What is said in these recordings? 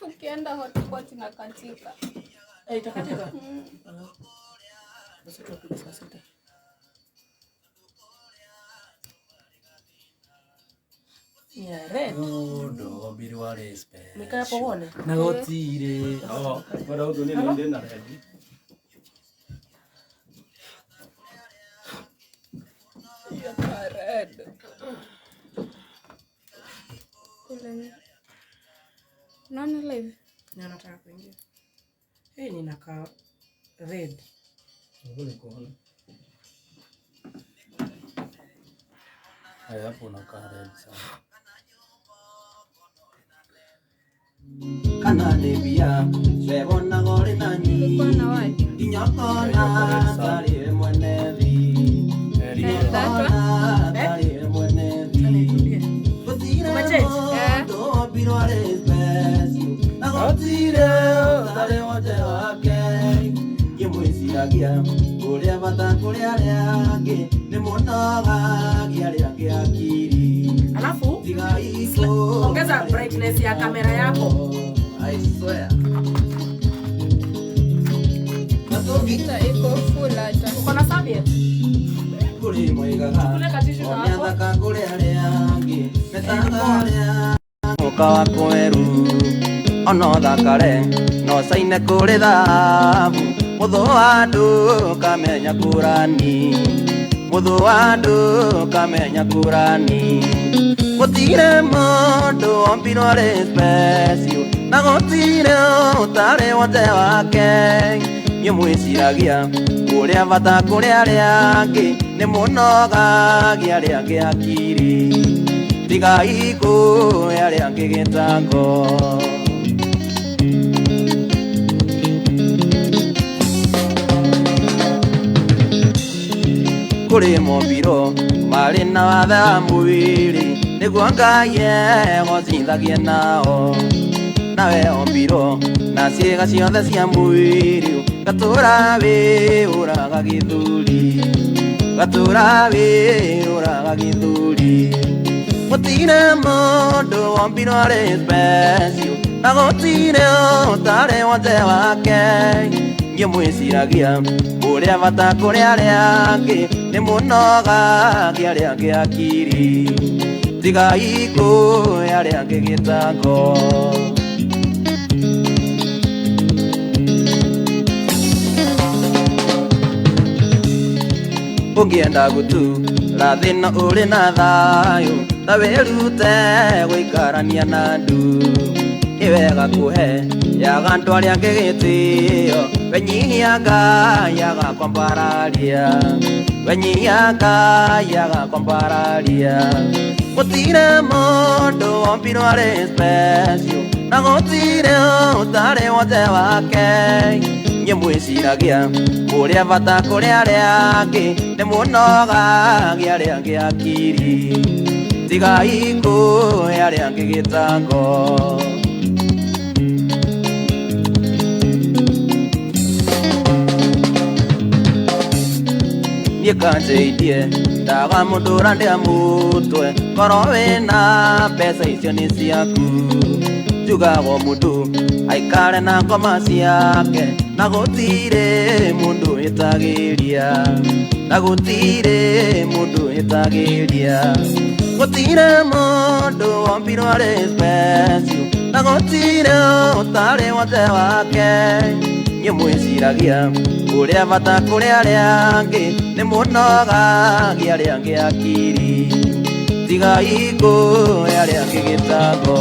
Ukienda hotspot inakatika. Eh, itakatika. Ah. Basi tutapiga saa sita. Ya red. Mũndũ ombirwo arĩ Nikae hapo uone. na gũtirĩ oh kwenda gũtuonia nĩ ndĩ na rendi. Yaka red. Kule. Unaona live? Na nataka kuingia. Hii ninakaa red. Hebu nikuone. Haya, hapo unakaa red sana. Kana nĩ mbia webonaga ũrĩ na Nilikuwa nyingĩ na wadi. nginya ũkona tarĩ we mwene thĩ, nginya Eh, that one. ũkona tarĩ we mwene thĩ. Nitulie. Gũtirĩ Umechange? mũndũ wombirwo arĩ special, na gũtirĩ ũtarĩ wonje wake. Ngĩmwĩciragia ũrĩa bata kũrĩ arĩa angĩ, nĩ mũnogagia arĩa angĩ akiri. Alafu Tigai ongeza brightness ya kamera yako. I swear. Ita iko full hata. Uko na serviette? Kũrĩ moigaga Chukua katishu o kako. nĩathaka kũrĩ arĩa angĩ metaga arĩa mũka wa kweru ona ũthakare no caine kũrĩ thahabu mũthũ wa andũ kamenya kũrani mũthũ wa andũ kamenya kũrani gũtirĩ mũndũ ombirwo arĩ special na gũtirĩ ũtarĩ wonje wake. Niĩ mwĩciragia ũrĩa bata kũrĩ arĩa angĩ nĩ mũnogagia arĩa angĩ akiri tigai kũhe arĩa angĩ gĩtango. Kũrĩ mombirwo marĩ na wathe wa mwĩrĩ nĩguo Ngai egocithagie nao nawe ombirwo na ciĩga ciothe cia mwĩrĩ gatũra wĩũraga gĩthũri gatũra wĩũraga gĩthũri gũtirĩ mũndũ wombirwo arĩ special na gũtirĩ ũtarĩ wonje wake. Niĩ mwĩciragia ũrĩa bata kũrĩ arĩa angĩ nĩ mũnogagia arĩa angĩ akiri tigai kũhe arĩa angĩ gĩtango. Ũngĩenda gũtũra thĩna ũrĩ na thayũ ta wĩrute gũikarania na andũ nĩ wega kũhe yaga andũ arĩa angĩ gĩtĩo wenyihia Ngai agakwambararia wenyihia Ngai agakwambararia gũtirĩ mũndũ wombirwo arĩ special na gũtirĩ ũtarĩ wonje wake. Niĩ mwĩciragia ũrĩa bata kũrĩ arĩa angĩ nĩ mũnogagia arĩa angĩ akiri tigai kũhe arĩa angĩ gĩtango. Niĩ kanjĩitie ndaga mũndũ ũrandĩa mũtwe korwo wĩna mbeca icio nĩ ciaku njugagwo mũndũ aikare na ngoma ciake na gũtirĩ mũndũ wĩtagĩria na gũtirĩ mũndũ wĩtagĩria gũtirĩ mũndũ wombirwo arĩ special na gũtirĩ ũtarĩ wonje wake. Niĩ mwĩciragia ũrĩa bata kũrĩ arĩa angĩ nĩ mũnogagia arĩa angĩ akiri tigai kũhe arĩa angĩ gĩtango.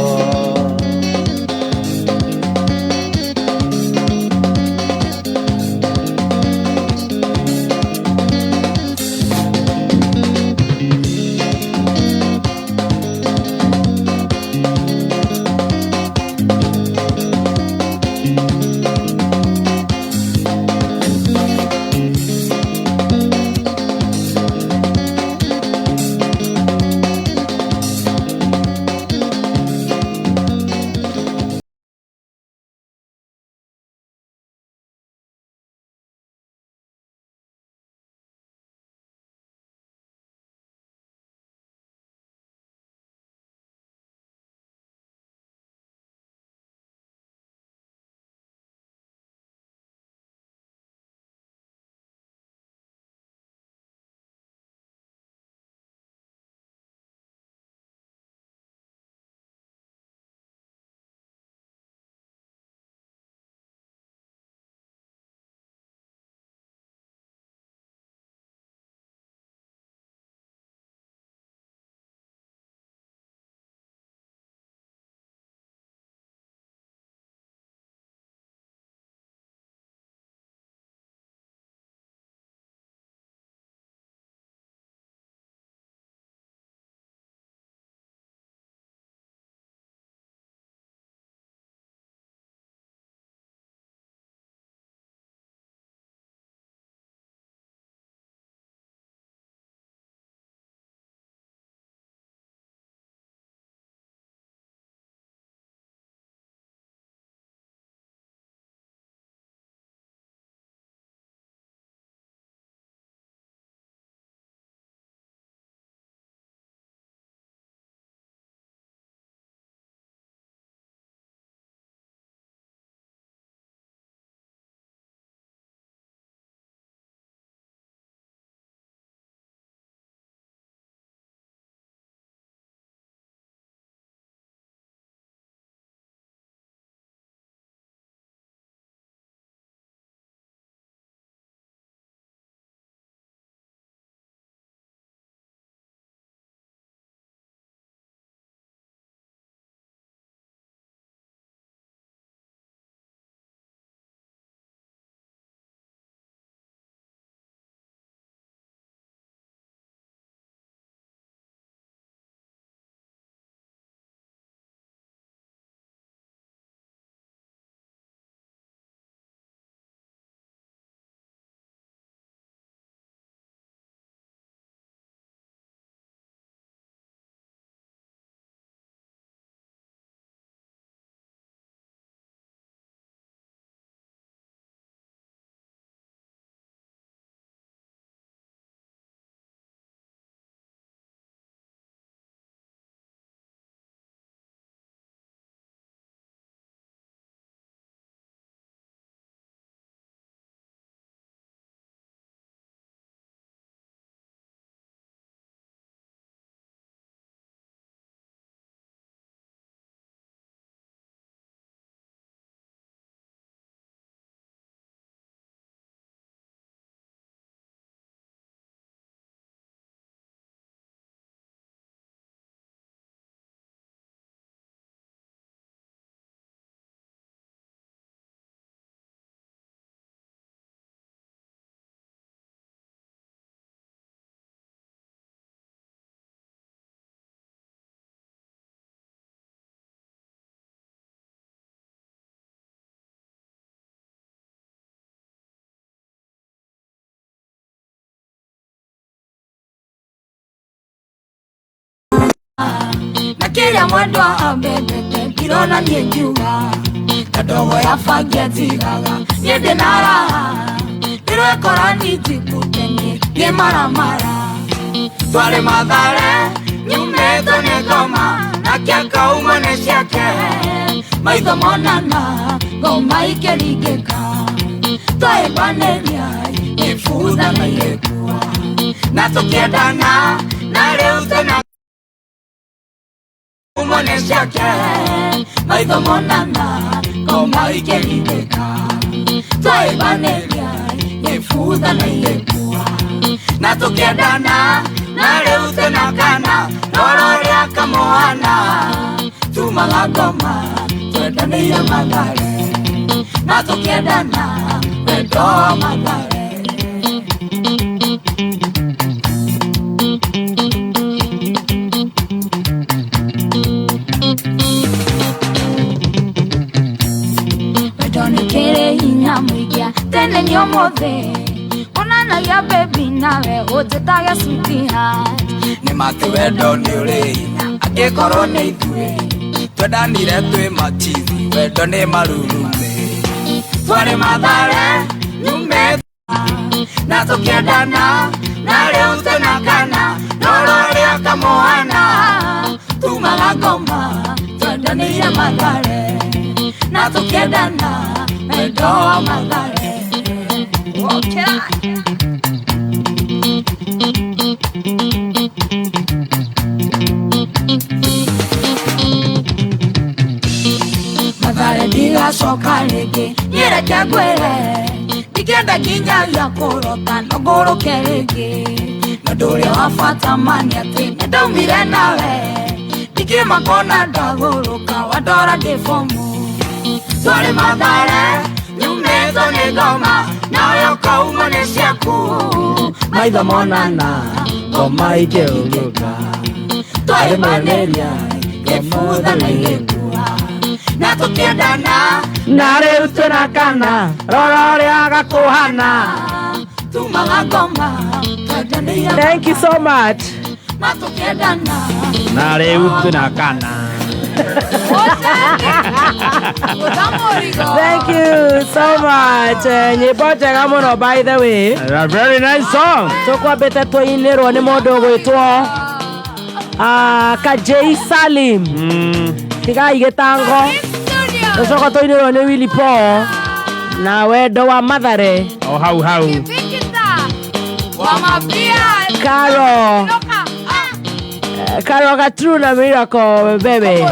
Kĩrĩa mwendwa ambendete ndirona niĩ ngiuga na ndogo ya bangi anjigaga niĩ ndĩ na raha ndĩrekora ninjikute niĩ niĩ maramara twarĩ Mathare nyumĩtwo nĩ ngoma nake akauma nĩ ciake maitho monana ngoma ikĩringĩka twahĩmbanĩria ibutha na igĩkua na tũkĩendana na rĩu twĩna umo nĩ ciake maitho monana ngoma ikĩringĩka twahĩmbanĩria ibutha na igĩkua na tũkĩendana na rĩu twĩna kana rora ũrĩa kamũhana tumaga ngoma twendanĩire Mathare na tũkĩendana wendo wa Mathare. Wendo nĩ kĩrĩ hinya mũingĩ tene nĩ ũmũthĩ onanagia baby nawe ũnjĩtage sweetheart Nĩ matĩ wendo nĩ ũrĩ hinya angĩkorwo nĩ ithuĩ twendanire twĩ machizi wendo nĩ marurume twarĩ Mathare nyumĩte na tũkĩendana na rĩu twĩna kana rora ũrĩa kamũhana tumaga ngoma twendanĩire Mathare na tũkĩendana wendo wa Mathare. Okay. Mathare ndigacoka rĩngĩ niĩ reke ngwĩre ndingĩenda nginyagia kũrota no ngũrũke rĩngĩ na ũndũ ũrĩa wa bata ma nĩ atĩ nĩ ndaumire nawe ndingĩmakona ndagũrũka wandora ndĩ bomu twarĩ Mathare nyumĩtwo nĩ ngoma nawe ũkauma nĩ ciaku maitho monana ngoma ikĩũrũka twahĩmbanĩria ibutha na igĩkua na tũkĩendana Na rĩu twĩna kana rora ũrĩa gakũhana. tumaga ngoma twendanĩire Thank you so much. na tũkĩendana Na rĩu twĩna kana. Thank you so much. Nyĩmbo njega mũno by the way. A very nice song. Tũkwambĩte tũinĩrwo nĩ mũndũ ũgwĩtwo Kajei Salim. Tigai gĩtango. Tũcoka tũinĩrwo nĩ Willy Paul na wendo wa Mathare. O hau hau. Caro. Caro Gatru na Miracle Bebe.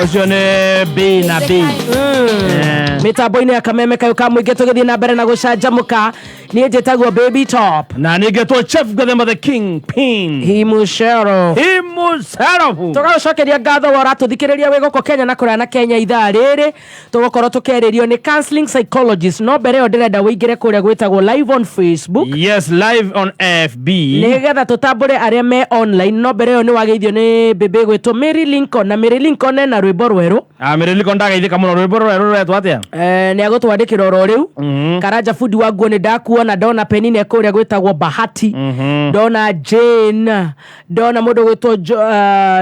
Ũcio nĩ B na B. Mĩtambo-inĩ ya kameme kayũ ka mũingĩ tũgĩthiĩ na mbere na gũcanjamũka niĩ njĩtagwo Baby Top Na nĩngetwo Chef Gathemba the King Pin. Himucero. Himucero. Tũgagũcokeria ngatho wa ũratũthikĩrĩria wĩ gũkũ Kenya na kũraya na Kenya ithaa rĩrĩ tũgũkorwo tũkĩarĩrio nĩ counseling psychologist no mbere ĩyo ndĩrenda wĩingĩre kũrĩa gwĩtagwo live on Facebook Yes, live on FB. nĩgetha tũtambũre arĩa me online no mbere ĩyo nĩ wageithio nĩ bĩbĩ gwĩtwo Mary Lincoln na Mary Lincoln ena rwĩmbo rwerũ. Ah, Mary Lincoln ndagaithĩka mũno rwĩmbo rwerũ rũretwo atĩa? Nĩ agũtwandĩkĩra oro rĩu. Karanja bundi wa nguo nĩ ndakuona ndona Penine kũrĩa gwĩtagwo Bahati ndona Jane ndona mũndũ gwĩtwo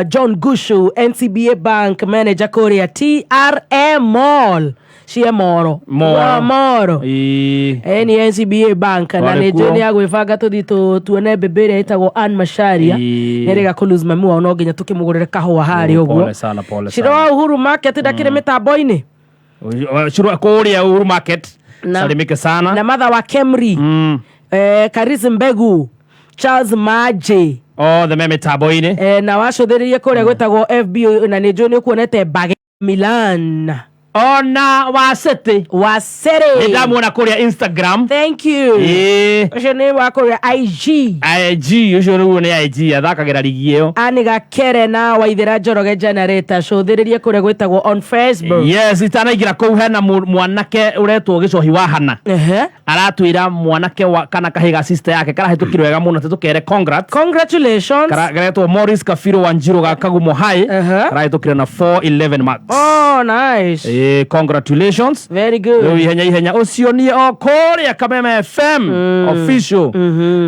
John Gushu NCBA Bank manager kũrĩa TRM Mall cie Moro. Moro. Moro. Ĩĩ. Ni NCBA Bank na Twarĩ nĩ kuo. njũĩ nĩ agwĩbanga tũthiĩ tuone mbĩmbĩ ĩrĩa ĩtagwo Ann Macharia Ĩĩ. nĩrĩga kũ lose mami wao no nginya tũkĩmũgũrĩre kahũa harĩa Oh, ũguo. pole sana, pole Shiro sana. wa Uhuru Market ndakĩrĩ mĩtambo-inĩ. Shiro kũrĩa Uhuru Market. Na- Salimike sana. Na matha wa Kemri Karis Mbegu Charles Maje Othe me mĩtambo-inĩ. Na wacũthĩrĩrie kũrĩa gwĩtagwo FB na nĩ njũĩ nĩ ũkuonete Mbage Milan Ona wa City. wa Nĩ City. ndamuona kũrĩa Instagram. Thank you. Ĩĩ. Ũcio nĩ wa kũrĩa IG. IG ũcio rĩu nĩ IG athakagĩra rigi ĩyo. Anĩ Gakere na Waithĩra Njoroge Generator cũthĩrĩrie kũrĩa gwĩtagwo on Facebook. Yes, itanaingĩra kũu hena mwanake ũretwo Gĩcohi wa Hana. Ehe. Aratwĩra mwanake wa kana kahĩ ga sister yake karahĩtũkire wega mũno tũkere congrats. Congratulations. Karetwo Morris Kafiro wa Njiro ga Kagumo High. Ehe. Karahĩtũkire na 411 marks. Oh, nice. Congratulations. Very Rĩu good. ihenya ihenya ũcio niĩ o kũrĩa Kameme FM official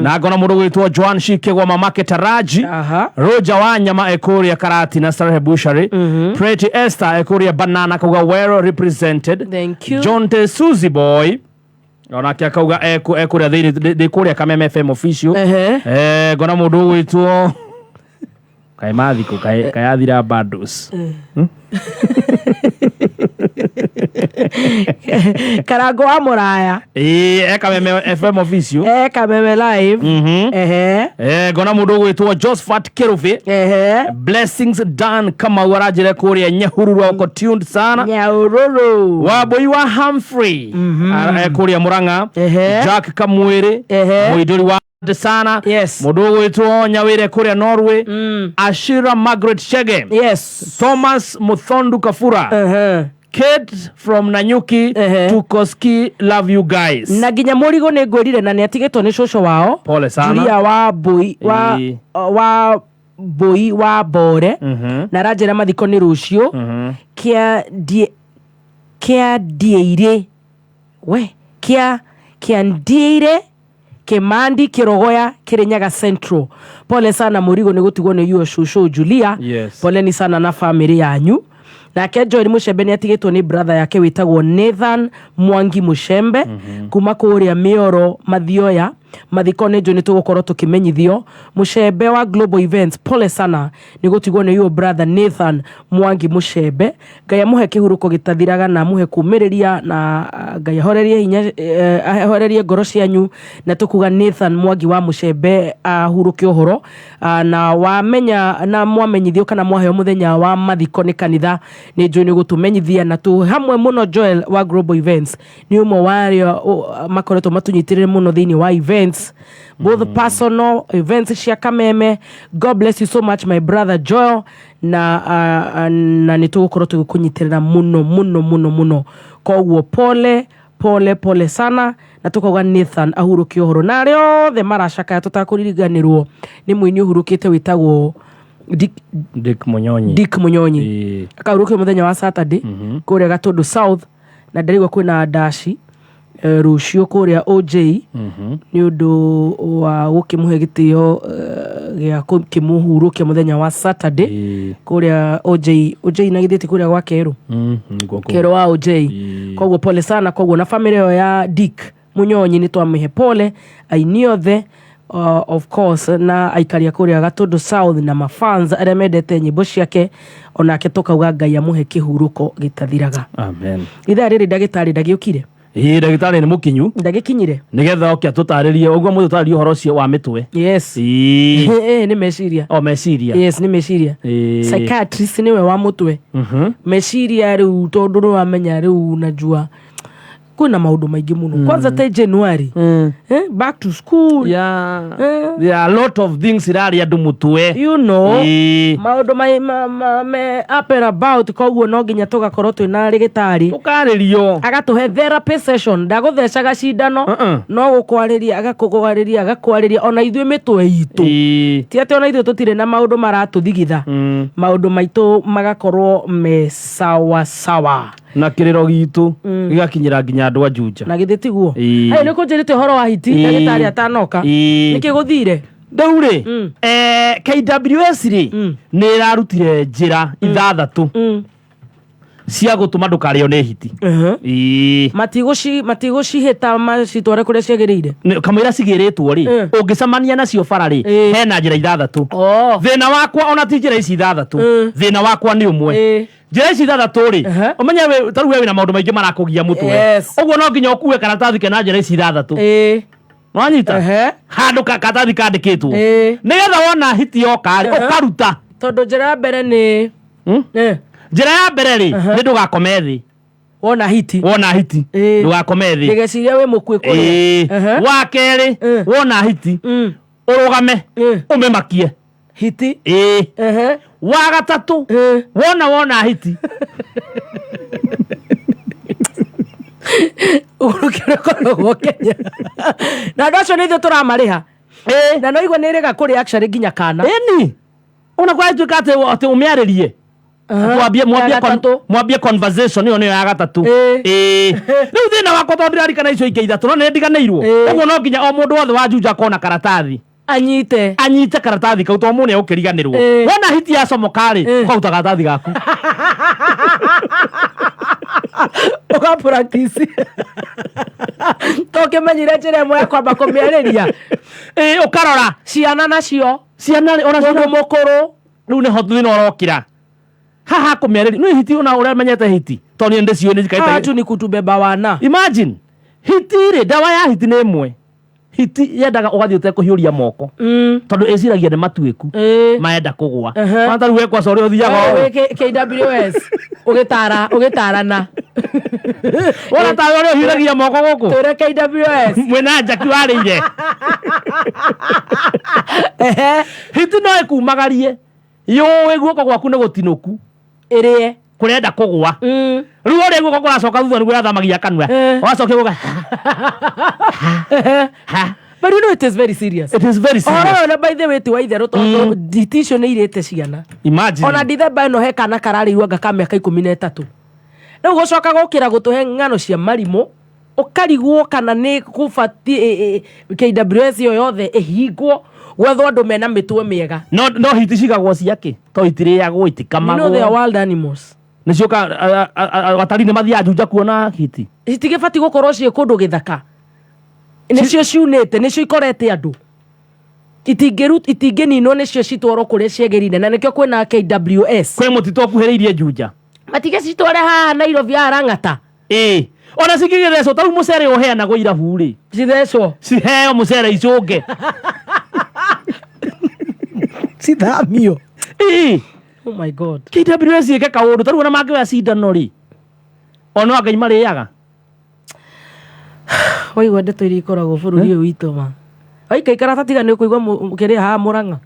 na ngona mũndũ gwĩtwo Joan Shikegwa mamake Taraji. Aha. Roger Wanyama ekũrĩa Karati na Starehe Bushari. Pretty Esther ekũrĩa Banana kauga well represented. Thank you. John T Suzy Boy onake akauga ekũrĩa thĩinĩ ndĩ kũrĩa Kameme FM official. Ehe. Ngona mũndũ ũgwĩtwo kaĩ mathikũ kaĩ athira bundles. Karango wa Muraya. Ĩĩ, e Kameme FM official. Kameme live. Ehe. Ngona mũndũ ũgwĩtwo Josephat Kĩrũbĩ. Ehe. Blessings Dan Kamau aranjĩra kũrĩa Nyahururu uko tuned sana. Nyaururu. Wambui wa Humphrey kũrĩa Murang'a. Ehe. Jack Kamwĩrĩ Ehe. mũindũri wa sana. Yes. Mũndũ ũgwĩtwo Nyawĩre kũrĩa Norway. Ashira Margaret Chege. Yes. Thomas Muthondu Kafura. Ehe. Kate from Nanyuki. Ehe. Tukoski love you guys. Na nginya mũrigo nĩ ngwĩrire na nĩ atigĩtwo nĩ cũcũ wao. Pole sana. Julia wa Mbui wa Ĩĩ. wa Mbui wa Mbore. Na aranjĩra mathiko nĩ rũciũ. Kĩa ndie kĩa ndieire we kĩa kĩa ndieire Kimandi Kirogoya Kirinyaga Central. Pole sana mũrigo nĩ gũtigwo nĩ yuo cũcũ Julia. Yes. Poleni sana na family yanyu. Nake Joel Mushembe nĩ atigĩtwo nĩ brother yake wĩtagwo Nathan Mwangi Mushembe kuma kũrĩa Mĩoro Mathioya. Mathiko nĩ njũ nĩ tũgũkorwo tũkĩmenyithio. Mushembe wa Global Events, pole sana nĩ gũtigwo nĩ yuo brother Nathan Mwangi Mushembe. Ngai amũhe kĩhurũko gĩtathiraga na amũhe kũmĩrĩria na Ngai ahorerie hinya, ahorerie ngoro cianyu na tũkuga Nathan Mwangi wa Mushembe ahurũke ũhoro. Na wamenya na mwamenyithio kana mwaheo mũthenya wa mathiko nĩ kanitha nĩ njũĩ nĩ gũtũmenyithia na tũ hamwe mũno. Joel wa Global Events nĩ ũmwe wa arĩa makoretwo matũnyitĩrĩre mũno thĩinĩ wa events, both personal events cia Kameme. God bless you so much, my brother Joel, na na nĩ tũgũkorwo tũgĩkũnyitĩrĩra mũno mũno mũno mũno. Koguo pole pole pole sana na tukauga Nathan ahurũke ũhoro na arĩa othe maracakaya tũtakũririganĩrwo nĩ mũini ũhurũkĩte wĩtagwo Dick, Dick Munyonyi. Dick Munyonyi. Ĩĩ. Akahurũkio mũthenya wa Saturday kũrĩa Gatũndũ South na ndĩraigua kwĩna ndaci rũciũ kũrĩa OJ nĩ ũndũ wa gũkĩmũhe gĩtĩo gĩa gũkĩmũhurũkia mũthenya wa Saturday Ĩĩ. kũrĩa OJ OJ na githĩ ti kũrĩa gwa Kerũ. Nĩkuo kũu. Kero wa OJ. Ĩĩ. Koguo pole sana koguo na family ĩyo ya Dick Munyonyi nĩ twamĩhe pole aini othe, of course na aikaria kũrĩa Gatũndũ South na mafans arĩa mendete nyĩmbo ciake onake tũkauga Ngai amũhe kĩhurũko gĩtathiraga. Amen. Ithaa rĩrĩ ndagĩtarĩ ndagĩũkire. Ĩĩ, ndagĩtarĩ nĩ mũkinyu Ndagĩkinyire. nĩgetha oke atũtarĩrie ũguo mũtũtarĩrie ũhoro ũcio wa mĩtwe. Yes. Ĩĩ. Ĩĩ, nĩ meciria. O meciria. Yes, nĩ meciria. Ĩĩ. Psychiatrist nĩwe wa mũtwe. Meciria rĩu tondũ nĩ wamenya rĩu unajua kwĩna maũndũ maingĩ mũno kwanza ta January, back to school. Yeah. Eh. There are a lot of things irarĩa andũ mũtwe. You know. Ĩĩ. Maũndũ me up and about koguo no nginya tũgakorwo twĩna rĩgĩtarĩ Tũkarĩrio. agatũhe therapy session ndagũthecaga cindano. Uh-uh. No gũkwarĩria agakũkwarĩria agakwarĩria ona ithuĩ mĩtwe itũ. Ĩĩ. Ti atĩ ona ithuĩ tũtirĩ na maũndũ maratũthigitha. Maũndũ maitũ magakorwo me sawa sawa. Na kĩrĩro gitũ gĩgakinyĩra nginya andũ a Juja. Na githĩ tiguo? Ĩĩ. Ĩ, nĩ kũnjĩrĩte ũhoro wa hiti. Ĩĩ. Ndagĩtarĩ atanoka. Ĩĩ. Nĩkĩ gũthire? Rĩu rĩ, KWS rĩ nĩ ĩrarutire njĩra ithathatũ cia gũtũma ndũkarĩo nĩ hiti. Ĩĩ. Matigũcihĩta macitware kũrĩa ciagĩrĩire. Kamũira cigĩrĩtwo rĩ, ũngĩcemania nacio bara rĩ, hena njĩra ithathatũ. Oh. Thĩna wakwa ona ti njĩra ici ithathatũ. Thĩna wakwa nĩ ũmwe. Njĩra ici ithathatũ rĩ, ũmenye ta rĩu we wĩna maũndũ maingĩ marakũgia mũtwe. Yes. Ũguo no nginya ũkue karatathi kena njĩra ici ithathatũ. Nwanyita? Handũ karatathi kandĩkĩtwo. Nĩgetha wona hiti yoka rĩ, ũkaruta. Tondũ njĩra ya mbere nĩ Njĩra ya mbere rĩ, nĩ ndũgakome thĩ. Wona hiti. Wona hiti. Ndũgakome thĩ. Ndĩgeciria wĩ mũkuĩ kũrĩa. Ĩĩ. Wa kerĩ, wona hiti, ũrũgame, ũmĩmakie. Hiti. Ĩĩ. Wa gatatũ, wona hiti. Ũgũrũki ũrĩa ũkoragwo Kenya na andũ acio nĩ ithuĩ tũramarĩha na no igua nĩ ĩrĩga kũrĩ actually nginya kana. Ĩni. Ona kwa ituĩka atĩ ũmĩarĩrie. Twambie mwambie Ya gatatũ. Mwambie conversation ĩyo nĩyo ya gatatũ. Ĩĩ. Ĩĩ. Rĩu thĩna wakwa tondũ ndĩrarikana icio ingĩ ithatũ no nĩ ndiganĩirwo. Ĩĩ. Ũguo no nginya o mũndũ wothe wa Juja akona karatathi. Anyite. Anyite karatathi kau tondũ mũndũ nĩegũkĩriganĩrwo. Ĩĩ. Wona hiti yacomoka rĩ, Ĩĩ. ũkaruta karatathi gaku. Ũga practice. Tũkĩmenyire njĩra ĩmwe ya kwamba kũmĩarĩria. Ĩĩ, ũkarora. Ciana nacio. Ciana rĩ, ona Mũndũ ciana mũkũrũ. Rĩu nĩho thĩna ũrokĩra. Haha kũmĩarĩria. Nĩ hiti ona ũrĩa menyete hiti. Tondũ niĩ ndĩciũĩ nĩ Haha njikarĩte. tu ni kutubeba wana. Imagine. Hiti rĩ, ndawa ya hiti nĩ ĩmwe. Hiti yendaga ũgathiĩ ũtekũhiũria moko. Tondũ ĩciragia nĩ matuĩku. Ĩĩ. Maenda kũgũa. Ehe. Kwanza rĩu we kwaca ũrĩa ũthiaga Wewe ũũ. wĩ KWS ũgĩtara ũgĩtarana. Wona tawe ũrĩa ũhiũragia moko gũkũ. Twĩre KWS. Mwĩna njaki warĩire. Ehe. Hiti no ĩkumagarie. Yũĩ guoko gwaku nĩ gũtinũku. Ĩrĩe. Kũrenda kũgũa. Rĩu ũrĩa guoko kũracoka thutha nĩguo yathamagia kanua. Eh. Ũgacokia guoko. Ha. But you know it is very serious. It is very Ũhoro serious. ũyũ na by the way ti wa itherũ tondũ nditi icio nĩ irĩte ciana. Imagine. Ona Dithemba ĩno he kana kararĩirwo anga ka mĩaka 13. Rĩu gũcoka gũkĩra gũtũhe ng'ano cia marimũ ũkarigwo kana nĩ gũbatiĩ KWS ĩyo yothe ĩhingwo gwethwo andũ mena mĩtwe mĩega. No hiti cigagwo ciakĩ to itirĩagwo You know they are itikamagwo. wild animals. Nĩciũka atari nĩ mathiaga Juja kuona hiti. Citigĩbatiĩ gũkorwo ciĩ kũndũ gĩthaka. Nĩcio ciunĩte nĩcio ikorete andũ. Itingĩninwo nĩcio citwarwo kũrĩa ciagĩrĩire na nĩkĩo kwĩna KWS. Kwĩ mũtitũ ũkuhĩrĩirie Juja. Matige citware haha Nairobi haha Lang'ata. Ĩĩ. Ona cingĩgĩthecwo ta rĩu mũcere ũheanagwo irabu rĩ. Cithecwo. Ciheo mũcere icũnge. Cithamio. Ĩĩ. Oh my God. KWS ĩke kaũndũ ta rĩu ona mangĩoya cindano rĩ. Ona Ngai marĩaga. Waigua ndeto iria ikoragwo bũrũri ũyũ witũ ma. Waikaikara ta tiga nĩ ũkũigua kĩrĩa haha Mũrang'a.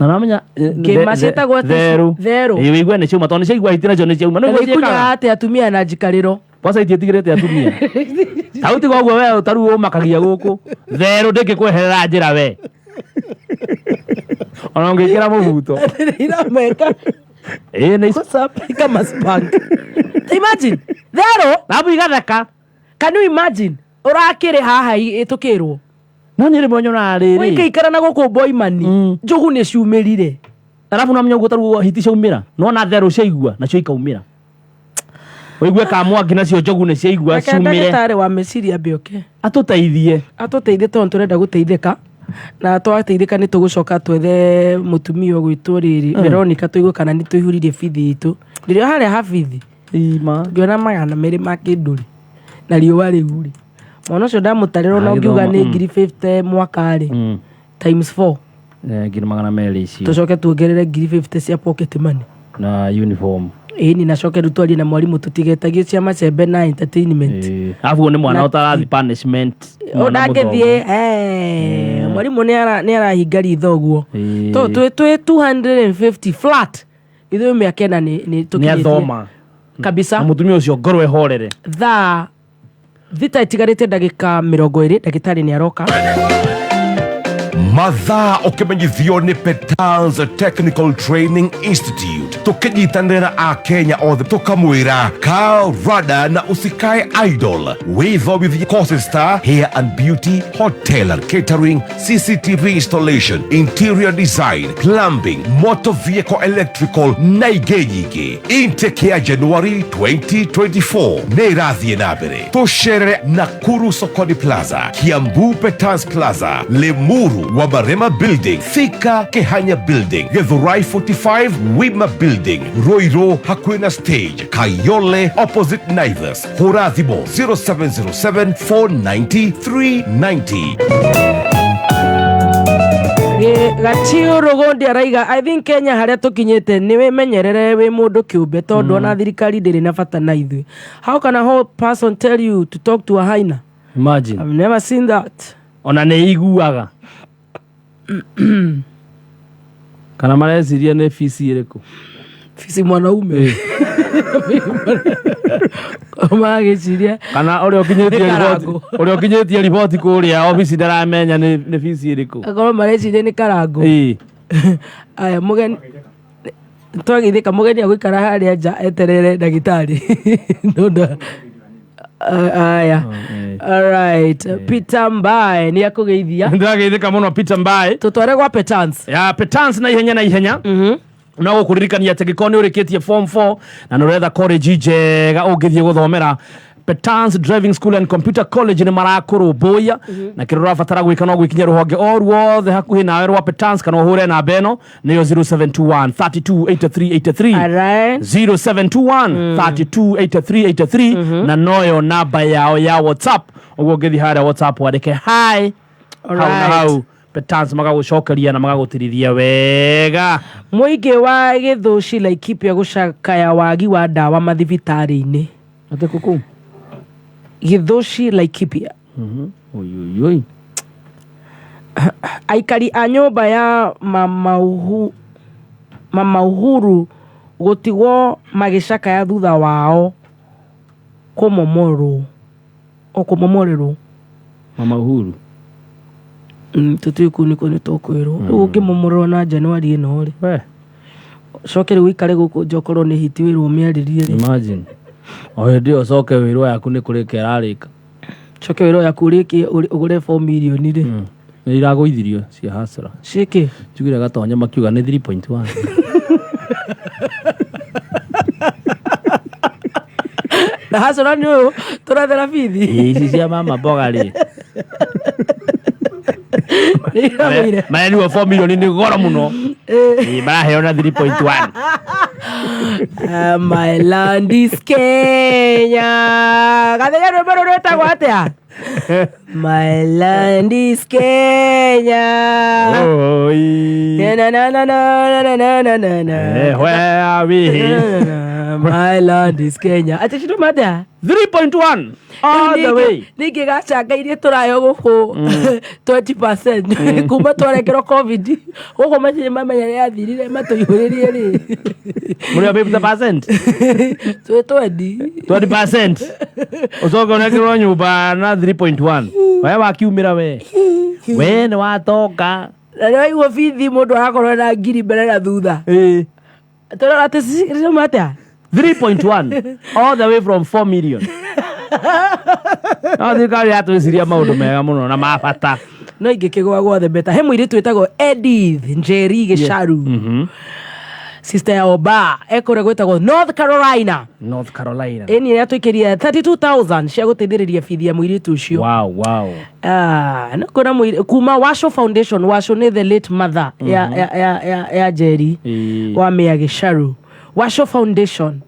Na namenya Ngĩma ciĩtagwo atĩ therũ. Therũ. Ĩĩ wĩigue nĩ ciauma tondũ nĩ ciaigua hiti nacio nĩ ciauma. Na Nĩguo nĩ ikunyaga ciĩkaga. atĩ atumia na njikarĩro. Kwanza itiĩtigĩrĩte atumia. Ta tiga ũguo we ta rĩu ũmakagia gũkũ. Therũ ndĩngĩkweherera njĩra we. Ona ũngĩkĩra mũbuto. Irameka. Ĩĩ nĩ Kama spank. Imagine. Therũ. Arabu igatheka. Can you imagine? Ũrakĩrĩ haha tũkĩrwo. No niĩ rĩmwe nyonaga rĩrĩ. Waikaikara na gũkũ Boimani. Njogu nĩ ciumĩrire. Arabu namenya ũguo ta rĩu hiti ciaumĩra. Nona therũ ciaigua nacio ikaumĩra. Ũigue ka mwangi nacio njogu nĩ ciaigua Reke ciumĩre. ndagĩtarĩ wa meciria ambe oke. Atũteithie. Atũteithie tondũ tũrenda gũteithĩka. Na twateithĩka nĩ tũgũcoka twethe mũtumia ũgwĩtwo rĩrĩ Veronica tũigue kana nĩ tũihũririe bithi itũ. Rĩrĩa harĩa ha bithi. Ima. Ngĩona 200 ma kĩndũ rĩ. Na riũa rĩu rĩ. Mwana ũcio ndamũtarĩra ona ũngiuga Agĩthoma, nĩ 50,000 mwaka rĩ. Times 4. 200,000 icio. Tũcoke tuongerere 50,000 cia pocket money. Na uniform. Ĩni na coke rĩu twarie na mwarimũ tũtigetagie cia macembe na entertainment. Ĩĩ. Arabu nĩ mwana ũtarathi punishment. Mwana Ndangĩthiĩ mũthomu. mwarimũ nĩ arahinga ritho ũguo. Ĩĩ. To twĩ 250 flat. Ithuĩ mĩaka ĩna nĩ Nĩ tũkinyĩtie. athoma. Kabisa. Na mũtumia ũcio ngoro ĩhorere. Thaa thita itigarĩte ndagĩka 20 ndagĩtarĩ nĩ aroka. Mathaa ũkĩmenyithio nĩ Petals Technical Training Institute tũkĩnyitanĩra akenya othe tũkamwĩra kaa rada na usikae idle wĩthomithie courses ta hair and beauty, hotel and catering, CCTV installation, interior design, plumbing, motor vehicle electrical na ingĩ nyingĩ. Intake ya January 2024 nĩ ĩrathiĩ na mbere. Tũcerere Nakuru Sokoni Plaza, Kiambu Petals Plaza, Limuru Wamarema Building, Thika Kehanya Building, Githurai 45 Wima Building, Ruiru hakuhĩ na stage, Kayole opposite Naivas. Hũra thimũ 0707 490 390. Gachiũ Rũgũndi araiga I think Kenya harĩa tũkinyĩte nĩ wĩmenyerere wĩ mũndũ kĩũmbe tondũ ona thirikari ndĩrĩ na bata na ithuĩ. How can a whole person tell you to talk to a hyena? Imagine. I've never seen that. Ona nĩ iguaga. Kana mareciria nĩ bici ĩrĩkũ? Bici mwanaume. Magĩciria Kana ũrĩa ũkinyĩtie Nĩ riboti karangũ. ũrĩa ũkinyĩtie riboti kũrĩa obici ndaramenya nĩ bici ĩrĩkũ. akorwo mareciria nĩ karangũ. Ĩĩ. Aya mũgeni Twageithĩka mũgeni agũikara harĩa nja eterere ndagĩtarĩ. Nũndũ aya. Alright. Peter Mbae nĩ akũgeithia. Ndĩrageithĩka mũno Peter Mbae. Tũtware gwa Petans. Ya Petans na ihenya na ihenya. No gũkũririkania atĩ gĩkorwo nĩ ũrĩkĩtie form 4 na nĩ ũretha college njega ũngĩthiĩ gũthomera, Petans Driving School and Computer College nĩ marakũrũmbũiya, na kĩrĩa ũrabatara gwĩka no gwĩkinyia rũhonge o ruothe hakuhĩ nawe rwa Petans, kana ũhũre namba ĩno nĩyo 0721 32 83 83. Alright. 0721 32 83 83, na noyo namba yao ya WhatsApp. Ũguo ũngĩthiĩ harĩa WhatsApp wandĩke hi hau na hau, Petans magagũcokeria na magagũtirithia wega. Mũingĩ wa Gĩthũci Laikipia gũcakaya wagi wa ndawa mathibitarĩ-inĩ. Atĩ kũkũ? Gĩthũci Laikipia. Oi, oi, oi. Aikari a nyũmba ya Mama Uhuru gũtigwo magĩcakaya thutha wao kũmomorwo o kũmomorerwo. Mama Uhuru. Tũtiũĩ kũu nĩkuo nĩ tũkwĩrwo rĩu ũngĩmomorerwo na Januari ĩno rĩ, We. coke rĩu ũikare gũkũ nja ũkorwo nĩ hiti wĩrwo mĩarĩrie rĩ. Imagine o hĩndĩ ĩyo ũcoke wĩrwo yaku nĩ kũrĩka ĩrarĩka. Coke wĩrwo yaku ũrĩkie ũgũre 4 million rĩ. Nĩ iragũithirio cia hasra. Ciĩkĩ? Njugire gatonye makiuga nĩ 3.1. Na hacora nĩ ũyũ tũrathera bithi. Ĩ, ici cia mama mboga rĩ. Nĩ iragũire. Marerirwo 4 million nĩ goro mũno. Ĩ, maraheo na 3.1. My land is Kenya. Gathenya rwĩmbo rũrũ rwĩtagwo atĩa? My land is Kenya. Oi. Na na na na na na na na na na. Where are we? My land is Kenya. Atĩ cituma atĩa? 3.1 all the way. Ningĩ gacanga iria tũrayo gũkũ 20% kuma twarekerwo COVID gũkũ matirĩ mamenya nĩ yathirire matũihũrĩrie rĩ. Mũrĩ 50%. Twĩ twendi. 20% ũcoke ũnekerwo nyũmba na 3.1, we wakiumĩra we nĩ watonga. Na nĩ waigua bithi mũndũ arakorwo na ngiri mbere na thutha. Tũrora atĩ ciuma atĩa? 3.1 all the way from 4 million. No thirikari yatwĩciria maũndũ mega mũno na ma bata. No ingĩkĩgwa gwothe beta he mũirĩtu wĩtagwo Edith Njeri Gĩcaru, sister ya Oba, ekũrĩa gwĩtagwo North Carolina. North Carolina. Ĩni yatũikĩria 32,000 cia gũteithĩrĩria bithi ya mũirĩtu ũcio. Ah, nĩ kuona kuma Washo Foundation. Washo nĩ the late mother ya Njeri wa Mĩa Gĩcaru. Washo Foundation,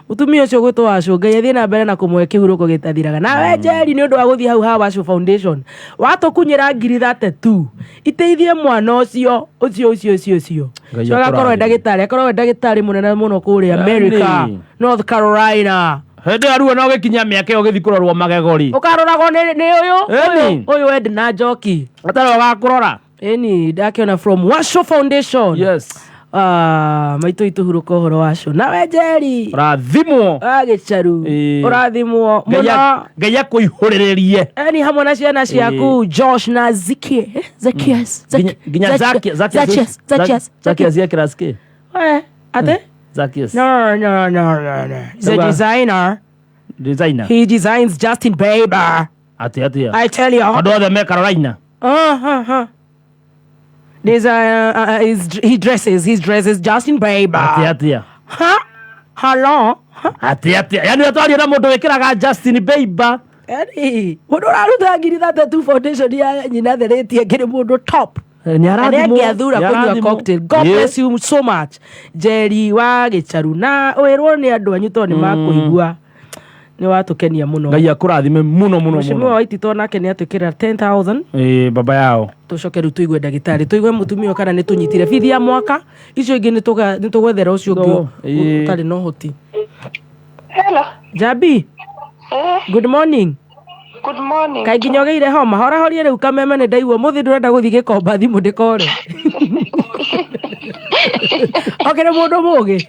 mũtumia ũcio gwĩtwo Washo, Ngai athiĩ na mbere na kũmũhe kĩhurũko gĩtathiraga. Nawe Njeri, nĩ ũndũ wa gũthiĩ hau ha Washo Foundation watũkunyĩra ngiri 32 iteithie mwana ũcio ũcio ũcio ũcio ũcio. Ngai Ũcio agakorwo e akũrathime. ndagĩtarĩ, akorwo e ndagĩtarĩ mũnene mũno kũrĩa America, North Carolina. Hĩndĩ ĩyo ruo no gĩkinya mĩaka ĩyo gĩthiĩ kũrorwo magego rĩ. Ũkaroragwo nĩ ũyũ. Ĩni. Ũyũ Edna Njoki. Atarĩ ũgakũrora. Ĩni ndakĩona from Washo Foundation. Ah, maitũ itũhurũka ũhoro wacio nawe Njeri. Ũrathimwo. Agĩcaru. Ũrathimwo mũno. Ngai akũihũrĩrĩrie. Eni hamwe na ciana ciaku Josh na Zikie, Zakias. Nginya Zakias, Zakias. Zakias ya class K. Eh, ate? Zakias. No, no, no, no, no, he's a Uga. designer. Designer. He designs Justin Bieber. Atĩ atĩa? I tell you. Andũ othe me Carolina. Design, he dresses Justin Bieber. Atĩ atĩa? Huh? Hello? Huh? Atĩ atĩa? Yani ũtwaria na mũndũ wĩkĩraga Justin Bieber. Yani, mũndũ ũraruta ngiri 32 foundation ya nyina therĩtie ngĩrĩ mũndũ top. Nĩ Na nĩ arathimwo. angĩathura Nĩ kũnyua arathimwo. cocktail. God bless you so much. Njeri wa Gĩcharu, na wĩrwo nĩ andũ anyu tondũ nĩ makũigua. Nĩ watũkenia mũno. Ngai akũrathime mũno mũno Mheshimiwa mũno. Waititũ nake nĩ atwĩkĩra 10,000. Ĩĩ, baba yao. Tũcoke rĩu tũigue ndagĩtarĩ, tũigue mũtumia ũyũ kana nĩ tũnyitire bithi ya mwaka icio ingĩ nĩ tũgwethera ũcio ũngĩ No, ĩĩ. ũtarĩ na ũhoti. Hello. Jambi. Good morning. Good morning. Kaĩ nginya ũgĩire homa? Horahorie rĩu kameme, nĩ ndaigua mũthĩ ndũrenda gũthiĩ gĩkomba thimũ ndĩkore okĩrĩ mũndũ mũgĩ.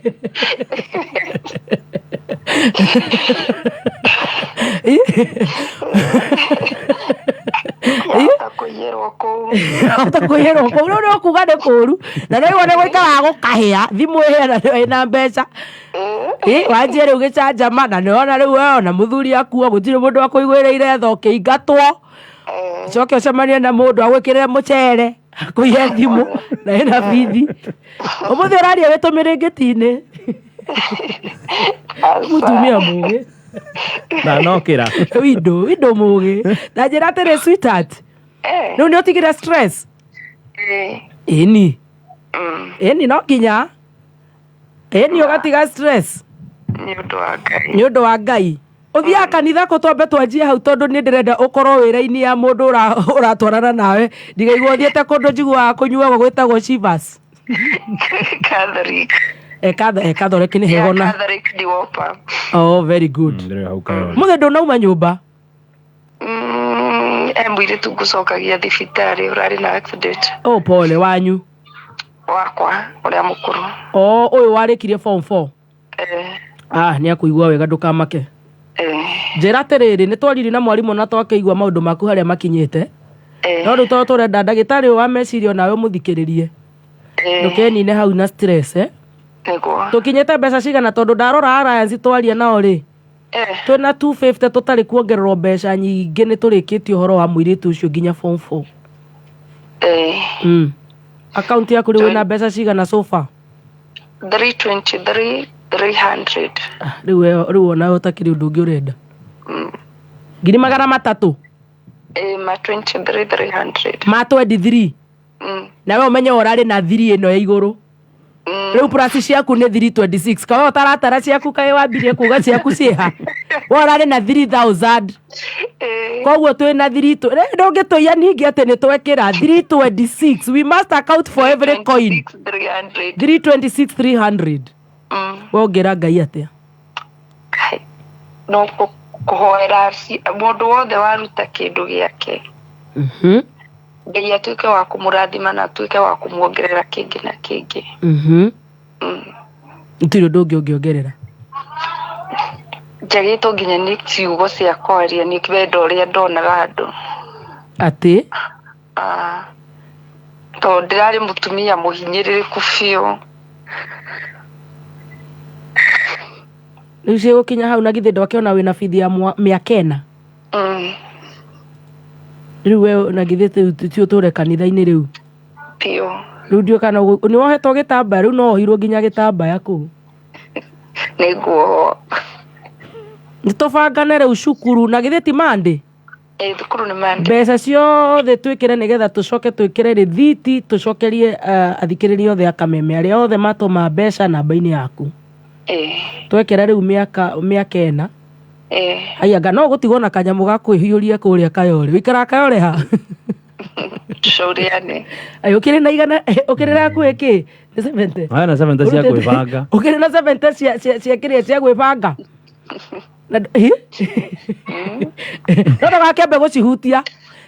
Yahota kũiyĩrwo kũu. Hota kwĩhĩrwo kũu rĩu nĩ ũkuga nĩ kũũru na no igua nĩ gũikaraga gũkahĩa thimũ ĩhĩa na ĩna mbeca. Ĩ, wanjie rĩu gĩcanjama na nĩwona rĩu we ona mũthuri akua gũtirĩ mũndũ akũigwĩrĩire tha ũkĩingatwo coke ũcemanie na mũndũ agwĩkĩrĩre mũcere akũiye thimũ na ĩna bithi ũmũthĩ ũraria wĩ tũmĩrĩngĩti-inĩ. Mũtumia mũgĩ. Na nokĩra. Windo windo mũgĩ na njĩra atĩrĩ, sweetheart, rĩu nĩ ũtigire stress? Ĩni, ĩni, no nginya ĩni ũgatiga stress. Nĩ ũndũ wa Ngai. Nĩ ũndũ wa Ngai. Ũthiaga kanitha kũ? Twambe twanjie hau tondũ nĩ ndĩrenda ũkorwo wĩra-inĩ ya mũndũ ũratwarana nawe ndigaigua ũthiĩte kũndũ njiguaga kũnyuagwo gwĩtagwo Chivas. Catholic. Catholic nĩ hego na Catholic Diwopa. Oh, very good. Ndĩrĩ hau Kayole. Mũthĩ ndũnauma nyũmba? E mũirĩtu ngũcokagia thibitarĩ ũrarĩ na accident. Oh, pole wanyu. Wakwa ũrĩa mũkũrũ. Oh, ũyũ warĩkirie form 4? Eh. Ah, nĩ akũigua wega, ndũkamake. Njĩra atĩrĩrĩ, nĩ twaririe na mwarimũ na twakĩigua maũndũ maku harĩa makinyĩte, no rĩu tondũ tũrenda ndagĩtarĩ ũyũ wa meciria onawe ũmũthikĩrĩrie, ndũkenine hau na stress, eh? Nĩguo. Tũkinyĩte mbeca cigana? Tondũ ndarora Alliance twaria nao rĩ, twĩna 250 tũtarĩ kuongererwo mbeca nyingĩ nĩ tũrĩkĩtie ũhoro wa mũirĩtu ũcio nginya form 4. Akaunti yaku rĩu wĩna mbeca cigana so far? 323 300. Ah, rĩu rĩu onawe ũtakĩrĩ ũndũ ũngĩ ũrenda, 300,000. Ma 23 300. Ma 23. Na we ũmenye ũrarĩ na 3 ĩno ya igũrũ rĩu plus ciaku nĩ 326 kawe ũtaratara ciaku kaĩ wambirie kuga ciaku ciĩha we ũrarĩ na 3000, koguo twĩ na 3 ndũngĩtũiya ningĩ atĩ nĩ twekĩra 326. We must account for every coin. 300. 326 300. We ũngĩra Ngai atĩa? No kũhoera mũndũ wothe waruta kĩndũ gĩake, Ngai atuĩke wa kũmũrathima na atuĩke wa kũmuongerera kĩngĩ na kĩngĩ. Gũtirĩ ũndũ ũngĩ ũngĩongerera? Njagĩtwo nginya nĩ ciugo cia kwaria nĩ wendo ũrĩa ndonaga andũ. Atĩ? Ah, tondũ ndĩrarĩ mũtumia mũhinyĩrĩrĩku biũ. Rĩu cigũkinya hau na githĩ ndwakĩona wĩna bithi ya mĩaka 4? Rĩu we na githĩ ti ũtũre kanitha-inĩ rĩu? Biũ. Rĩu ndiũ kana nĩ wohetwo gĩtambaya rĩu no wohirwo nginya gĩtambaya kũu. Nĩguo. Nĩ tũbangane rĩu cukuru na githĩ ti Monday? Ĩ, thukuru nĩ Monday. Mbeca ciothe twĩkĩre nĩgetha tũcoke twĩkĩre rĩthiti tũcokerie athikĩrĩria othe akameme arĩa othe matũma mbeca namba-inĩ yaku. Twekĩra rĩu mĩaka 4. Aya nga no gũtigwo na kanyamũ ga kwĩhiũria kũrĩa Kayore. Wĩikaraga Kayore ha? Shauriani. Ai, ũkĩrĩ na igana, ũkĩrĩ na hakuhĩ kĩ nĩ 70. Aya na 70 cia kwĩbanga. Ũkĩrĩ na 70 cia kĩrĩa cia gwĩbanga na hi? No ndũgakĩambe gũcihutia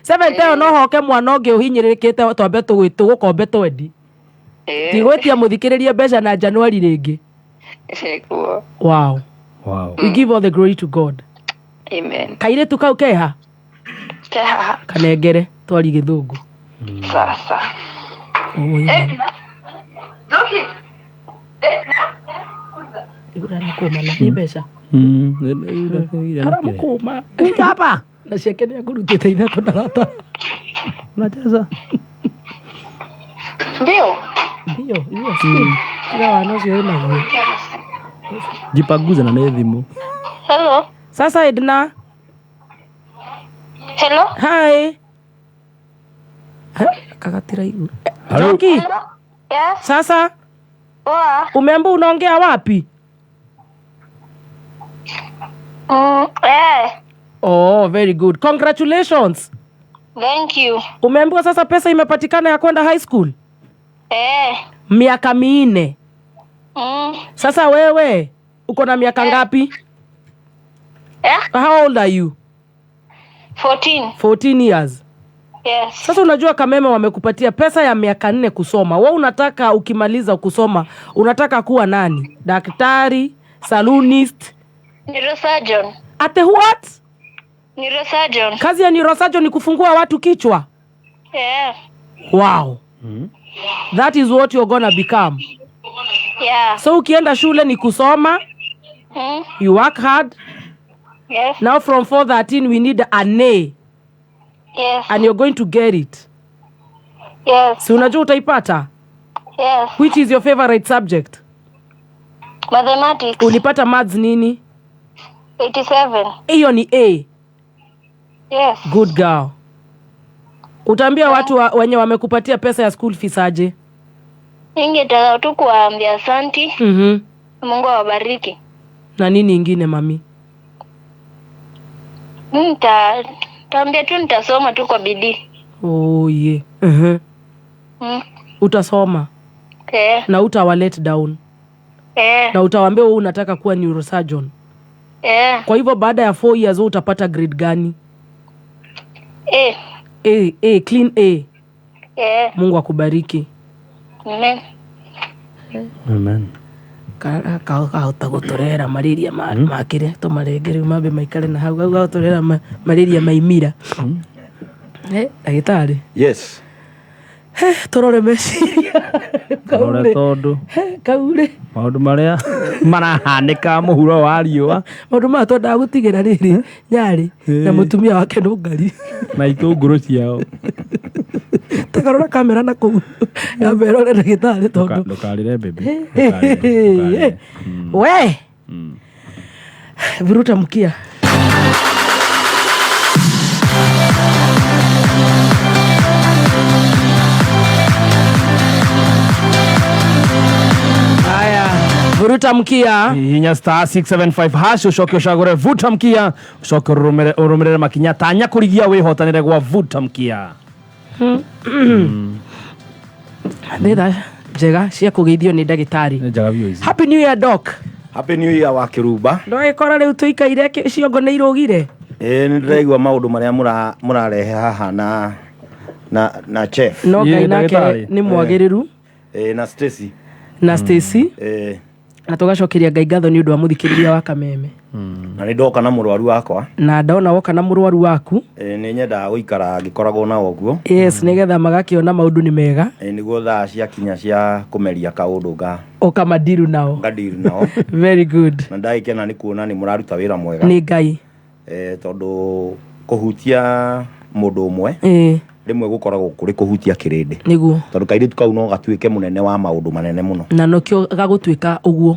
70 ĩyo, no hoke mwana ũngĩ ũhinyĩrĩrĩkĩte twambe tũgũkombe twendi tigwĩtia mũthikĩrĩrie mbeca na Januari rĩngĩ. Nĩguo. Wow. Wow. We give all the glory to God. Amen. Kairĩtu kau keha? Ke haha. Kanengere twari gĩthũngũ. Sasa. Oi. Njoki. Aramũkũma na nĩ mbeca. Aramũkũma hapa na ciake nĩ akũrutĩte ithatũ ndarata. Unacheza. Ndio. Ndio hiyo speed tiga wana ũcio wĩnaguo. Jipanguze na nĩ thimũ. Hello. Sasa Edna. Hello. Hi. Kagatira iguru. Njoki. Yes. Sasa. Poa. Umeambiwa unaongea wapi? Eh. Oh, very good. Congratulations. Thank you. Umeambiwa sasa pesa imepatikana ya kwenda high school? Eh. Miaka 4. Sasa wewe uko na miaka ngapi? Eh? How old are you? 14. 14 years. Yes. Sasa unajua Kameme wamekupatia pesa ya miaka 4 kusoma. Wewe unataka ukimaliza kusoma unataka kuwa nani? Daktari, salonist? Neurosurgeon. Ate what? Neurosurgeon. Kazi ya neurosurgeon ni kufungua watu kichwa? Yeah. Wow. That is what you're gonna become. Yeah. So ukienda shule ni kusoma, you work hard. Yes. Now from 413 we need an A Yes. and you're going to get it. Yes. Si unajua utaipata? Yes. Which is your favorite subject? Mathematics. Ulipata maths nini? 87. Hiyo ni A. Yes. Good girl. Utaambia watu wenye wamekupatia pesa ya school fees aje? Ningetaka tu kuwaambia asanti. Mungu awabariki. Na nini ingine mami? Nitaambia tu nitasoma tu kwa bidii. Oh yeah. Utasoma na utawa let down na utawaambia wewe unataka kuwa neurosurgeon. Kwa hivyo baada ya 4 years wewe utapata grade gani? A. A, A, clean A. Mungu akubariki. Amen. Amen. Kahota guturehera malaria makire tumarenge riu mambe maikare na hau hau gaguturehera malaria maimira. Ndagĩtarĩ. Yes. Tũrore meciria. Rore tondu Kaure. maundu maria marahanĩka mũhuro wa riũa maundu maya twendaga gũtigĩra rĩrĩ nyarĩ na mũtumia wake nũngari na itũngũrũ ciao. Takarora kamera na kũu yambe ĩrore ndagĩtarĩ tondũ Ndũkarĩre baby. We vuruta mkia. Haya, vuruta mkia. Hihinya star 675 hash ucoke ucagure vuta mkia ucoke urumirire makinya tanya kurigia wihotanire gwa vuta mkia. Nĩ thaa njega cia kũgeithio nĩ ndagĩtarĩ. Njega biũ ici. Happy New Year doc. Happy New Year wa Kĩrumba. Ndwagĩkora rĩu tũikaire ciongo nĩ irũgire. Ĩĩ nĩ ndĩraigua maũndũ marĩa mũrarehe haha na chef. No Ngai nake nĩ mwagĩrĩru. Ĩĩ na Stacy. Na Stacy. Ĩĩ. Na tũgacokeria Ngai ngatho nĩ ũndũ wa mũthikĩrĩria wa Kameme. Na nĩ ndoka na mũrwaru wakwa. Na ndona woka na mũrwaru waku. Ĩĩ nĩ nyendaga gũikara ngĩkoragwo na ũguo. Yes, nĩgetha magakĩona maũndũ nĩ mega. Ĩĩ nĩguo thaa ciakinya cia kũmeria kaũndũ nga Ũkamadiru nao. ngadiru nao. Very good. Na ndagĩkena nĩ kuona nĩ mũraruta wĩra mwega. Nĩ Ngai. Tondũ kũhutia mũndũ ũmwe rĩmwe gũkoragwo kũrĩ kũhutia kĩrĩndĩ. Nĩguo. Tondũ kairĩtu kau no gatuĩke mũnene wa maũndũ manene mũno. Na nokĩo gagũtuĩka ũguo.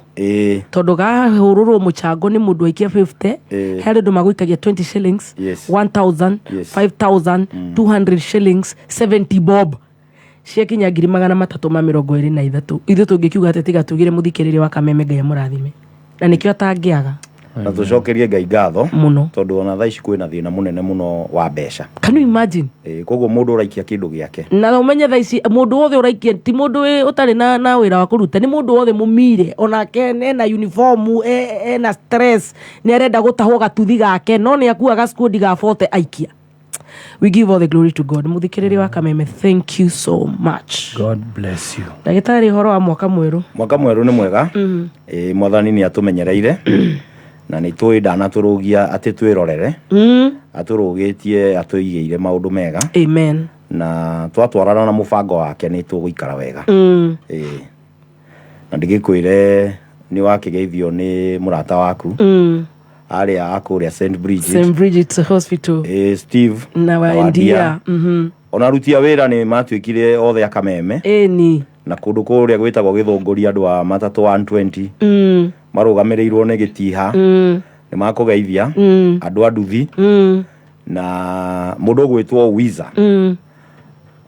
Tondũ gahũrũrwo mũchango nĩ mũndũ aikia 50, he andũ magũikagia 20 shillings, 1000, 5000, 200 shillings, 70 bob. Ciakinya 323. Ithuĩ tũngĩkiuga atĩ tiga tugire mũthikĩrĩria wa Kameme Ngai amũrathime. Na nĩkĩo atangĩaga. Na tũcokerie Ngai ngatho mũno tondũ ona thaa ici kwĩna thĩna mũnene mũno wa mbeca. Can you imagine? Koguo mũndũ ũraikia kĩndũ gĩake. Na ũmenye thaa ici mũndũ wothe ũraikia ti mũndũ ũtarĩ na wĩra wa kũruta, nĩ mũndũ wothe mũmire onake ena uniform, ena stress, nĩ arenda gũtahwo gatuthi gake no nĩ akuaga skundi ga 40 aikia. We give all the glory to God. Mũthikĩrĩria wa Kameme, thank you so much. God bless you. Ndagĩtarĩ, ũhoro wa mwaka mwerũ? Mwaka mwerũ nĩ mwega. Mwathani nĩ atũmenyereire. Na nĩ tũĩ ndanatũrũgia atĩ twĩrorere. Atũrũgĩtie atũigĩire maũndũ mega. Amen. Na twatwarana na mũbango wake nĩ tũgũikara wega. Na ndĩgĩkwĩre nĩ wakĩgeithio nĩ mũrata waku. Arĩa a kũrĩa St Bridget. St Bridget's Hospital. Steve na Wandia. Ona aruti a wĩra nĩ matuĩkire othe a Kameme. Ĩni. Na kũndũ kũrĩa gwĩtagwo Gĩthũngũri andũ a matatũ 120. Marũgamĩrĩirwo nĩ gĩtiha. Nĩ makũgeithia. Andũ a nduthi. Na mũndũ ũgwĩtwo Wiza.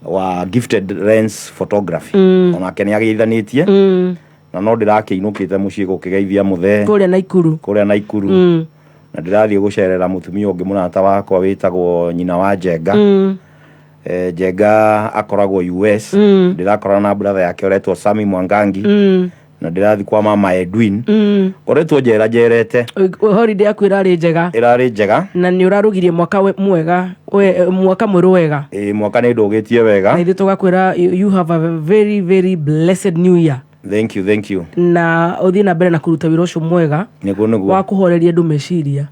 Wa Gifted Lens Photography. Onake nĩ ageithanĩtie. Na no ndĩrakĩinũkĩte mũciĩ gũkĩgeithia mũthee. Kũrĩa Naikuru. Kũrĩa Naikuru. Na ndĩrathiĩ gũcerera mũtumia ũngĩ mũrata wakwa wĩtagwo nyina wa Njenga. Njenga akoragwo US. Ndĩrakorana na brother yake ũretwo Sami Mwangangi. Na ndĩrathiĩ kwa mama Edwin. Ngoretwo njera njerete. Holiday yaku ĩrarĩ njega. Ĩrarĩ njega. Na nĩ ũrarugirie mwaka mwega, mwaka mwerũ wega. Mwaka nĩ ndũgĩtie wega. Na ithuĩ tũgakwĩra you have a very very blessed new year. Thank you, thank you. Na ũthiĩ na mbere na kũruta wĩra ũcio mwega. Nĩguo nĩguo. Wa kũhoreria andũ meciria.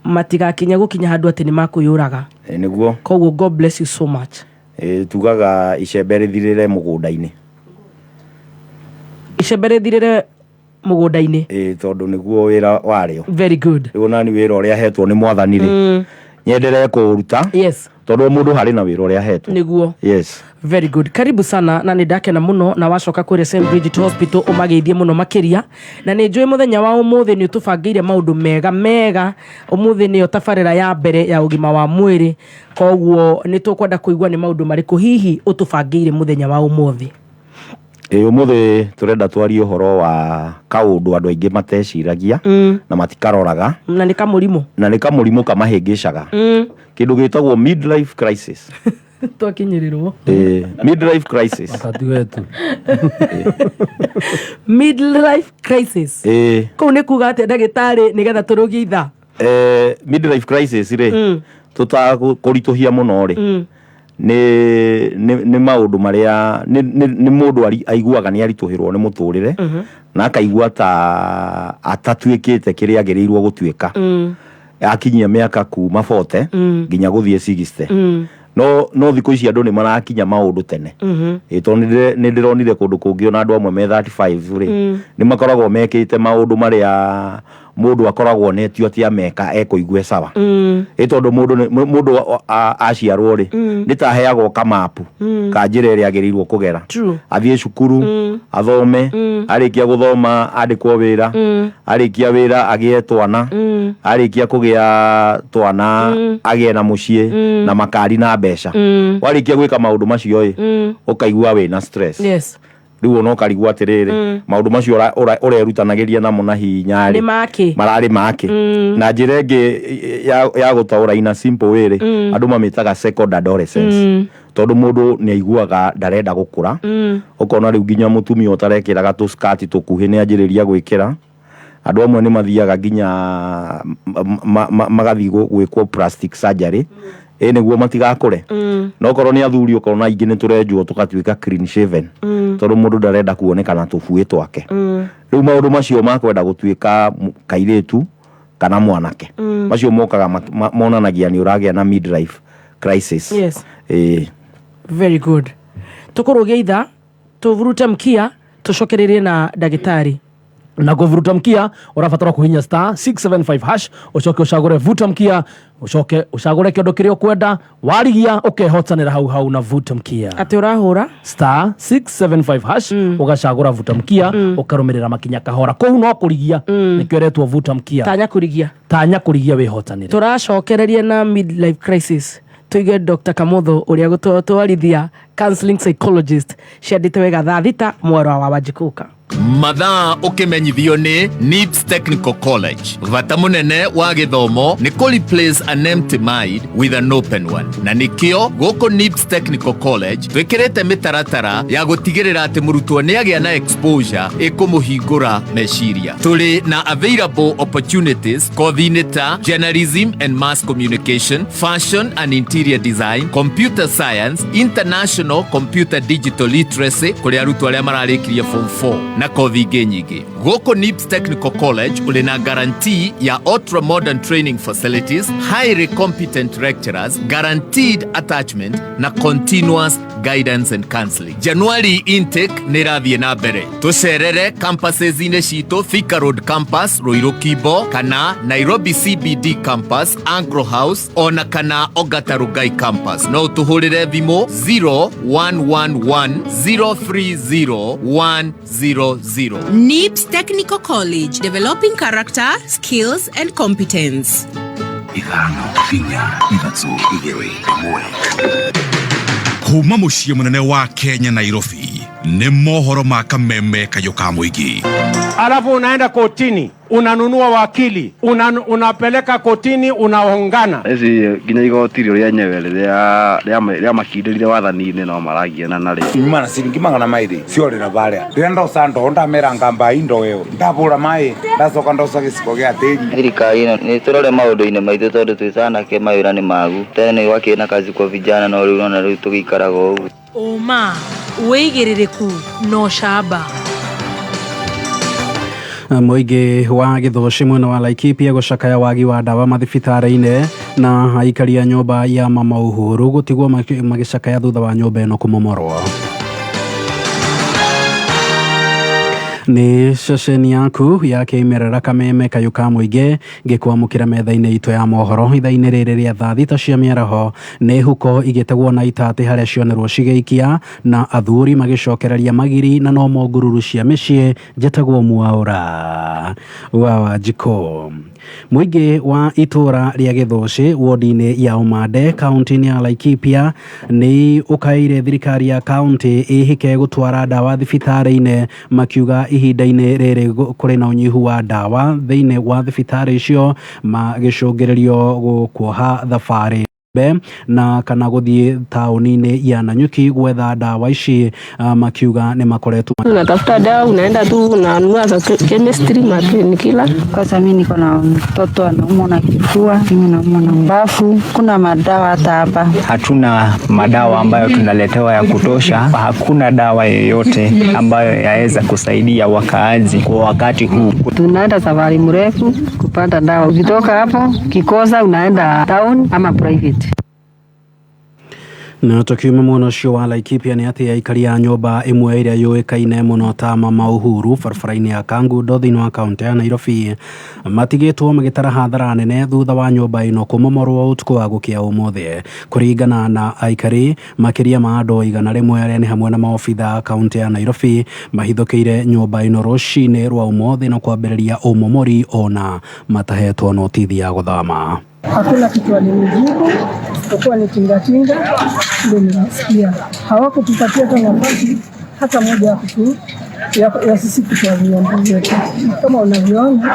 Matigakinya gũkinya handũ atĩ nĩ makwĩyũraga. Nĩguo. Koguo God bless you so much. Tugaga icembe rĩthirĩre mũgũnda-inĩ. Icembe rĩthirĩre mũgũnda-inĩ. Tondũ nĩguo wĩra warĩo. Very good. Rĩu onani wĩra ũrĩa ahetwo nĩ mwathani rĩ, nyenderee kũũruta. Yes. Tondũ o mũndũ harĩ na wĩra ũrĩa ahetwo. Nĩguo. Yes. Very good, karibu sana, na nĩ ndakena mũno na wacoka kũrĩa St Bridget Hospital ũmageithie mũno makĩria, na nĩ njũĩ mũthenya wa ũmũthĩ nĩ ũtũbangĩire maũndũ mega mega. Ũmũthĩ nĩyo tabarĩra ya mbere ya ũgima wa mwĩrĩ, koguo nĩ tũkwenda kũigua nĩ maũndũ marĩkũ hihi ũtũbangĩire mũthenya wa ũmũthĩ. Ũmũthĩ tũrenda twarie ũhoro wa kaũndũ andũ aingĩ mateciragia na matikaroraga. Na nĩ kamũrimũ. Na nĩ kamũrimũ kamahĩngĩcaga, kĩndũ gĩtagwo midlife crisis. Twakinyĩrĩrwo. Midlife crisis. Wakati wetu. Midlife crisis. Kũu nĩ kuga atĩa, ndagĩtarĩ, nĩgetha tũrũgie ithaa? Midlife crisis rĩ, tũtakũritũhia mũno rĩ, nĩ maũndũ marĩa nĩ mũndũ aiguaga nĩ aritũhĩrwo nĩ mũtũrĩre na akaigua ta atatuĩkĩte kĩrĩa agĩrĩirwo gũtuĩka akinyia mĩaka kuma 40 nginya gũthiĩ 60. No thikũ ici andũ nĩ marakinya maũndũ tene. Tondũ nĩ ndĩronire kũndũ kũngĩ ona andũ amwe me 35 rĩ, nĩ makoragwo mekĩte maũndũ marĩa mũndũ akoragwo onetio atĩ ameka ekũigue sawa. Tondũ mũndũ aciarwo rĩ, nĩ ta aheagwo kamapu ka njĩra ĩrĩa agĩrĩirwo kũgera. Athiĩ cukuru, athome, arĩkia gũthoma andĩkwo wĩra, arĩkia wĩra agĩe twana, arĩkia kũgĩa twana agĩe na mũciĩ na makari na mbeca. Warĩkia gwĩka maũndũ macio ĩ, ũkaigua wĩna stress. Rĩu ona ũkarigwo atĩrĩrĩ, maũndũ macio ũrerutanagĩria namo na hinya Nĩ rĩ, makĩ? Mararĩ make? Na njĩra ĩngĩ ya gũtaũra ina simple way rĩ, andũ mamĩtaga second adolescence, tondũ mũndũ nĩ aiguaga ndarenda gũkũra. Ũkona rĩu nginya mũtumia ũtarekĩraga tũskati tũkuhĩ nĩ anjĩrĩria gwĩkĩra. Andũ amwe nĩ mathiaga nginya magathiĩ gwĩkwo plastic surgery nĩguo matigakũre. No korwo nĩ athuri, ũkona aingĩ nĩ tũrenjwo tũgatuĩka clean shaven, tondũ mũndũ ndarenda kuonekana tũbuĩ twake. Rĩu maũndũ macio ma kwenda gũtuĩka kairĩtu kana mwanake, macio mokaga monanagia nĩ ũragĩa na midlife crisis. Very good. Tũkũrũgia ithaa, tũvurute mkia, tũcokererie na ndagĩtarĩ. Na kuvuruta mkia ũrabatara kũhinya *675#, ũcoke ũcagũre vuta mkia, ũcoke ũcagũre kĩondo kĩrĩa ũkwenda, warigia ũkehotanĩra hau hau na vuta mkia. Atĩ ũrahũra? *675#, ũgacagũra vuta mkia, ũkarũmĩrĩra makinya kahora. Kũu no kũrigia, nĩkĩo ĩretwo vuta mkia. Tanya kũrigia. Tanya kũrigia wĩhotanĩre. Tũracokereria na midlife crisis, tuige Dr Kamotho ũrĩa gũtwarithia counseling psychologist ciandĩte wega thaa 6 mwero wa Wanjikũka. Mathaa ũkĩmenyithio nĩ NIBS Technical College. Bata mũnene wa gĩthomo nĩ kũ replace an empty mind with an open one, na nĩkĩo gũkũ NIBS Technical College twĩkĩrĩte mĩtaratara ya gũtigĩrĩra atĩ mũrutwo nĩ agĩa na exposure ĩkũmũhingũra meciria. Tũrĩ na available opportunities kothi-inĩ ta journalism and mass communication, fashion and interior design, computer science, international computer digital literacy kũrĩ arutwo arĩa mararĩkirie form 4 na kothi ingĩ nyingĩ. Gũkũ NIBS Technical College ũrĩ na guarantee ya ultra modern training facilities, highly competent lecturers, guaranteed attachment na continuous guidance and counseling. January intake nĩ ĩrathiĩ na mbere. Tũcerere campuses-inĩ citũ, Thika Road Campus, Ruiru Kimbo, kana Nairobi CBD Campus, Anglo House, ona kana Ongata Rongai Campus. No ũtũhũrĩre thimũ 0111 030 100. NIBS Technical College, developing character, skills, and competence. 5 4 3 2 1. Kuma mũciĩ mũnene wa Kenya, Nairobi, nĩ mohoro ma kameme kayũ ka mũingĩ. Alafu unaenda kotini, unanunua wakili, unapeleka kotini, unaongana. Ici nginya igoti rĩo rĩenyewe rĩrĩa rĩamakindĩrire wathani-inĩ no maragiana narĩo. Nyuma na ciringi 200 ciorĩra varia rĩrĩa ndoca ndoo ndamera ngamba indo ĩyo ndabũra maĩ ndacoka ndoca gĩciko gĩa tĩri. Thirikari ĩno nĩ tũrore maũndũ-inĩ maitũ, tondũ twĩ anake mawĩra nĩ magu. Tene nĩ gwakĩrĩ na kazi kwa vijana, no rĩu ũrona rĩu tũgĩikaraga o ũguo. Ũma, wĩigĩrĩrĩku na ũcamba. Mũingĩ wa Gĩthũci mwena wa Laikipia gũcakaya wagi wa ndawa mathibitarĩ-inĩ na aikari a nyũmba ya Mama Uhuru gũtigwo magĩcakaya thutha wa nyũmba ĩno kũmomorwo. Nĩ ceceni yaku ya kĩmerera Kameme kayũ ka mũingĩ ngĩkwamũkĩra metha-inĩ itũ ya mohoro ithaa-inĩ rĩrĩ rĩa thaa 6 cia mĩaraho. Nĩ huko igĩtegwo na itatĩ harĩa cionerwo cigĩikia na athuri magĩcokereria magiri na nomo ngururu cia mĩciĩ. Njĩtagwo Mwaũra wa Wanjikũ. Mũingĩ wa itũra rĩa Gĩthũci wodi-inĩ ya Ũmande kaunti-inĩ ya Laikipia nĩ ũkaĩire thirikari ya kaunti ĩhĩke gũtwara ndawa thibitarĩ-inĩ, makiuga ihinda-inĩ rĩrĩ kũrĩ na ũnyihu wa ndawa thĩinĩ wa thibitarĩ icio, magĩcũngĩrĩrio kuoha thabarĩ na kana gũthiĩ taũni-inĩ ya Nanyuki gwetha ndawa ici, makiuga nĩ makoretwo Unatafuta dawa, unaenda tu unanunua za chemistry mapainkiller. Kwanza mimi niko na mtoto anaumwa na kifua, mimi naumwa na mbafu. Kuna madawa hata hapa. Hatuna madawa ambayo tunaletewa ya kutosha. Hakuna dawa yoyote ambayo yaweza kusaidia wakaazi kwa wakati huu. Tunaenda safari mrefu kupata dawa. Ukitoka hapo kikosa, unaenda town ama private. Na tukiuma mwena ũcio wa Laikipia nĩ atĩ aikari a nyũmba ĩmwe ĩrĩa yũĩkaine mũno ta Mama Uhuru barabara-inĩ ya Kangundo thĩinĩ wa kaunti ya Nairobi matigĩtwo magĩtara hathara nene thutha wa nyũmba ĩno kũmomorwo ũtukũ wa gũkĩa ũmũthĩ. Kũringana na aikari, makĩria ma andũ 100 arĩa nĩ hamwe na maobitha a kaunti ya Nairobi mahithũkĩire nyũmba ĩno rũcinĩ rwa ũmũthĩ na kwambĩrĩria ũmomori ona matahetwo notithi ya gũthama. Hakuna kitu walinijibu isipokuwa ni tingatinga ndio nilisikia. Hawakutupatia hata nafasi hata moja ya sisi kutoa vyombo vyetu. Kama unavyoona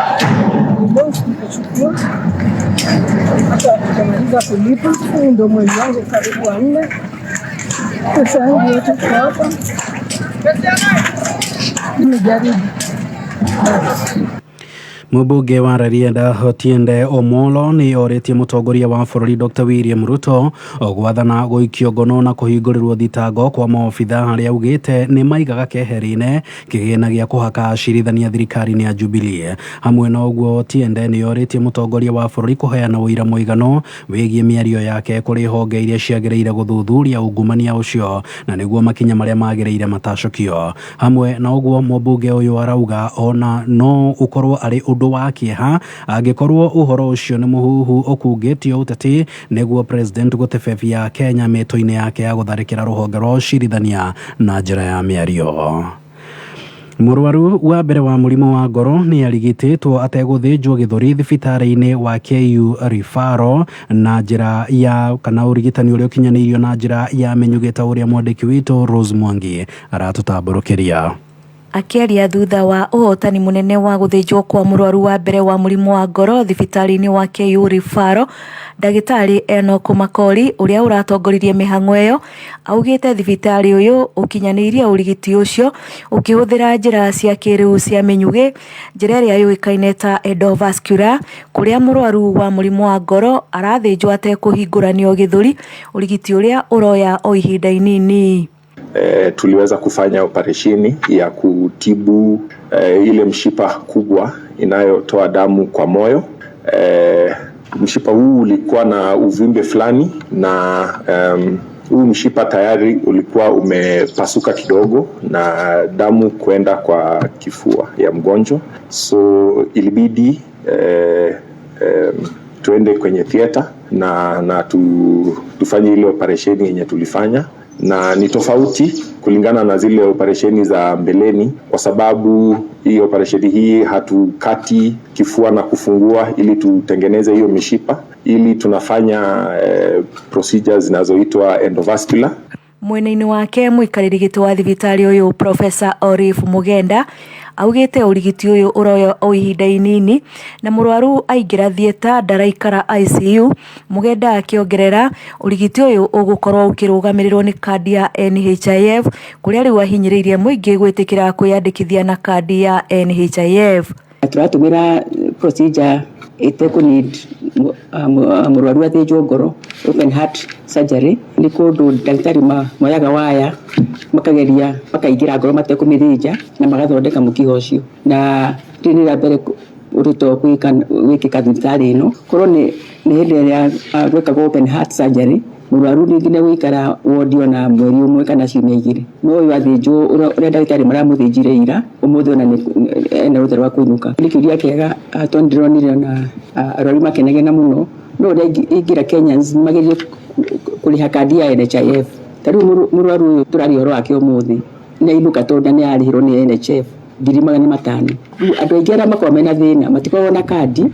ni box tukachukua, hata tukamaliza kulipa. Huu ndio mwezi wangu karibu wa 4. Pesa yangu yote iko hapa, nimejaribu. Mũmbunge wa Rarieda Otiende Omolo nĩ orĩtie mũtongoria wa bũrũri Dr William Ruto gwathana gũikio ngono na kũhingũrĩrwo thitango kwa maobitha arĩa augĩte nĩ maigaga keheri-inĩ kĩgĩna gĩa kũhaka acirithania thirikari-inĩ ya Jubilee. Hamwe na ũguo, Otiende nĩ orĩtie mũtongoria wa bũrũri kũheana ũira mũiganu wĩgiĩ mĩario yake kũrĩ honge iria ciagĩrĩire gũthuthuria ungumania ũcio na nĩguo makinya marĩa magĩrĩire matacũkio. Hamwe na ũguo, mũmbunge ũyũ arauga ona no ũkorwo arĩ ũndũ wa kĩeha angĩkorwo ũhoro ũcio nĩ mũhuhu ũkungĩtio ũteti nĩguo president gũtebebia Kenya mĩtũ-inĩ yake ya gũtharĩkĩra rũhonge rwa ũcirithania na njĩra ya mĩario. Mũrwaru wa mbere wa mũrimũ wa ngoro nĩ arigitĩtwo ategũthĩnjwo gĩthũri thibitarĩ-inĩ wa KU Referral na njĩra ya kana ũrigitani ũrĩa ũkinyanĩirio na njĩra ya mĩnyugĩ ta ũrĩa mwandĩki witũ Rose Mwangi aratũtambũrũkĩria. Akĩaria thutha wa ũhotani mũnene wa gũthĩnjwo kwa mũrwaru wa mbere wa mũrimũ wa ngoro thibitarĩ-inĩ wa KU Referral, ndagĩtarĩ Enock Makori ũrĩa ũratongoririe mĩhang'o ĩyo augĩte thibitarĩ ũyũ ũkinyanĩirie ũrigiti ũcio ũkĩhũthĩra njĩra cia kĩrĩu cia mĩnyugĩ, njĩra ĩrĩa yũĩkaine ta endovascular, kũrĩa mũrwaru wa mũrimũ wa ngoro arathĩnjwo atekũhingũranio gĩthũri, ũrigiti ũrĩa ũroya o ihinda inini. Tuliweza kufanya operesheni ya kutibu ile mshipa kubwa inayotoa damu kwa moyo. Mshipa huu ulikuwa na uvimbe fulani na huu mshipa tayari ulikuwa umepasuka kidogo na damu kwenda kwa kifua ya mgonjwa, so ilibidi tuende kwenye theater na tufanye ile operesheni yenye tulifanya. Na ni tofauti kulingana na zile operesheni za mbeleni, kwa sababu hii operesheni hii hatukati kifua na kufungua ili tutengeneze hiyo mishipa, ili tunafanya procedures zinazoitwa endovascular. Mwena-inĩ wake mũikarĩri gĩtĩ wa thibitarĩ ũyũ Professor Orif Mugenda augĩte ũrigiti ũyũ ũroya o ihinda inini na mũrwaru aingĩra theatre ndaraikara ICU. Mugenda akĩongerera ũrigiti ũyũ ũgũkorwo ũkĩrũgamĩrĩrwo nĩ kandi ya NHIF, kũrĩa rĩu ahinyĩrĩirie mũingĩ gwĩtĩkĩra kwĩyandĩkithia na kandi ya NHIF. Tũratũmĩra procedure ĩtekũ need mũrwaru athĩnjwo ngoro, open heart surgery. Nĩ kũndũ ndagĩtarĩ moyaga waya Makageria makaingĩra ngoro matekũmĩthĩnja na magathondeka mũkiha ũcio. Na rĩrĩ nĩ rĩa mbere ũndũ ta ũyũ gwĩkĩka thibitarĩ ĩno. Korwo nĩ hĩndĩ ĩrĩa gwĩkagwo open heart surgery, mũrwaru rĩngĩ nĩ egũikara wodi ona mweri ũmwe kana ciumia 2. No ũyũ athĩnjwo ũrĩa ndagĩtarĩ maramũthĩnjire ira, ũmũthĩ ona ena rũtha rwa kũinũka. Nĩ kĩũria kĩega tondũ ndĩronire ona arwaru makenagena mũno. No ũrĩa ingĩra Kenyans magĩrĩire kũrĩha kandi ya NHIF. Ta rĩu mũrwaru ũyũ tũraria ũhoro wake ũmũthĩ nĩ ainũka tondũ nĩ ararĩhĩrwo nĩ NHIF 500,000. Rĩu andũ aingĩ arĩa makoragwo mena thĩna matikoragwo na kandi.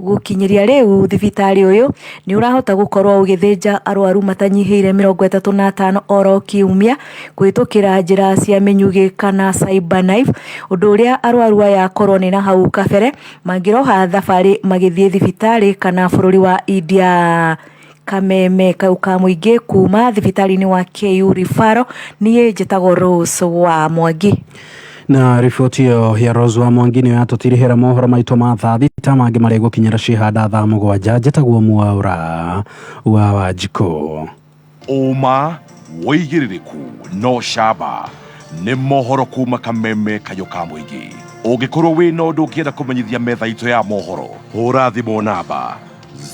Gũkinyĩria rĩu thibitarĩ ũyũ nĩ ũrahota gũkorwo ũgĩthĩnja arwaru matanyihĩire 35 oro kiumia kũhĩtũkĩra njĩra cia mĩnyugĩ kana cyber knife, ũndũ ũrĩa arwaru aya akorwo nĩ na hau kabere mangĩroha thabarĩ magĩthiĩ thibitarĩ kana bũrũri wa India. Kameme kau ka mũingĩ kuma thibitarĩ-inĩ wa KU Referral. Niĩ njĩtagwo Rose wa Mwangi. Na riboti ĩyo ya Rose wa Mwangi nĩyo yatũtirihĩra mohoro maitũ ma thaa 6, mangĩ marĩa gũkinyĩra cihanda thaa 7. Njĩtagwo Mwaura wa Wanjikũ. Ũma, wĩigĩrĩrĩku no camba nĩ mohoro kuma Kameme kayũ ka mũingĩ. Ũngĩkorwo wĩna ũndũ ũngĩenda kũmenyithia metha itũ ya mohoro, hũra thimũ namba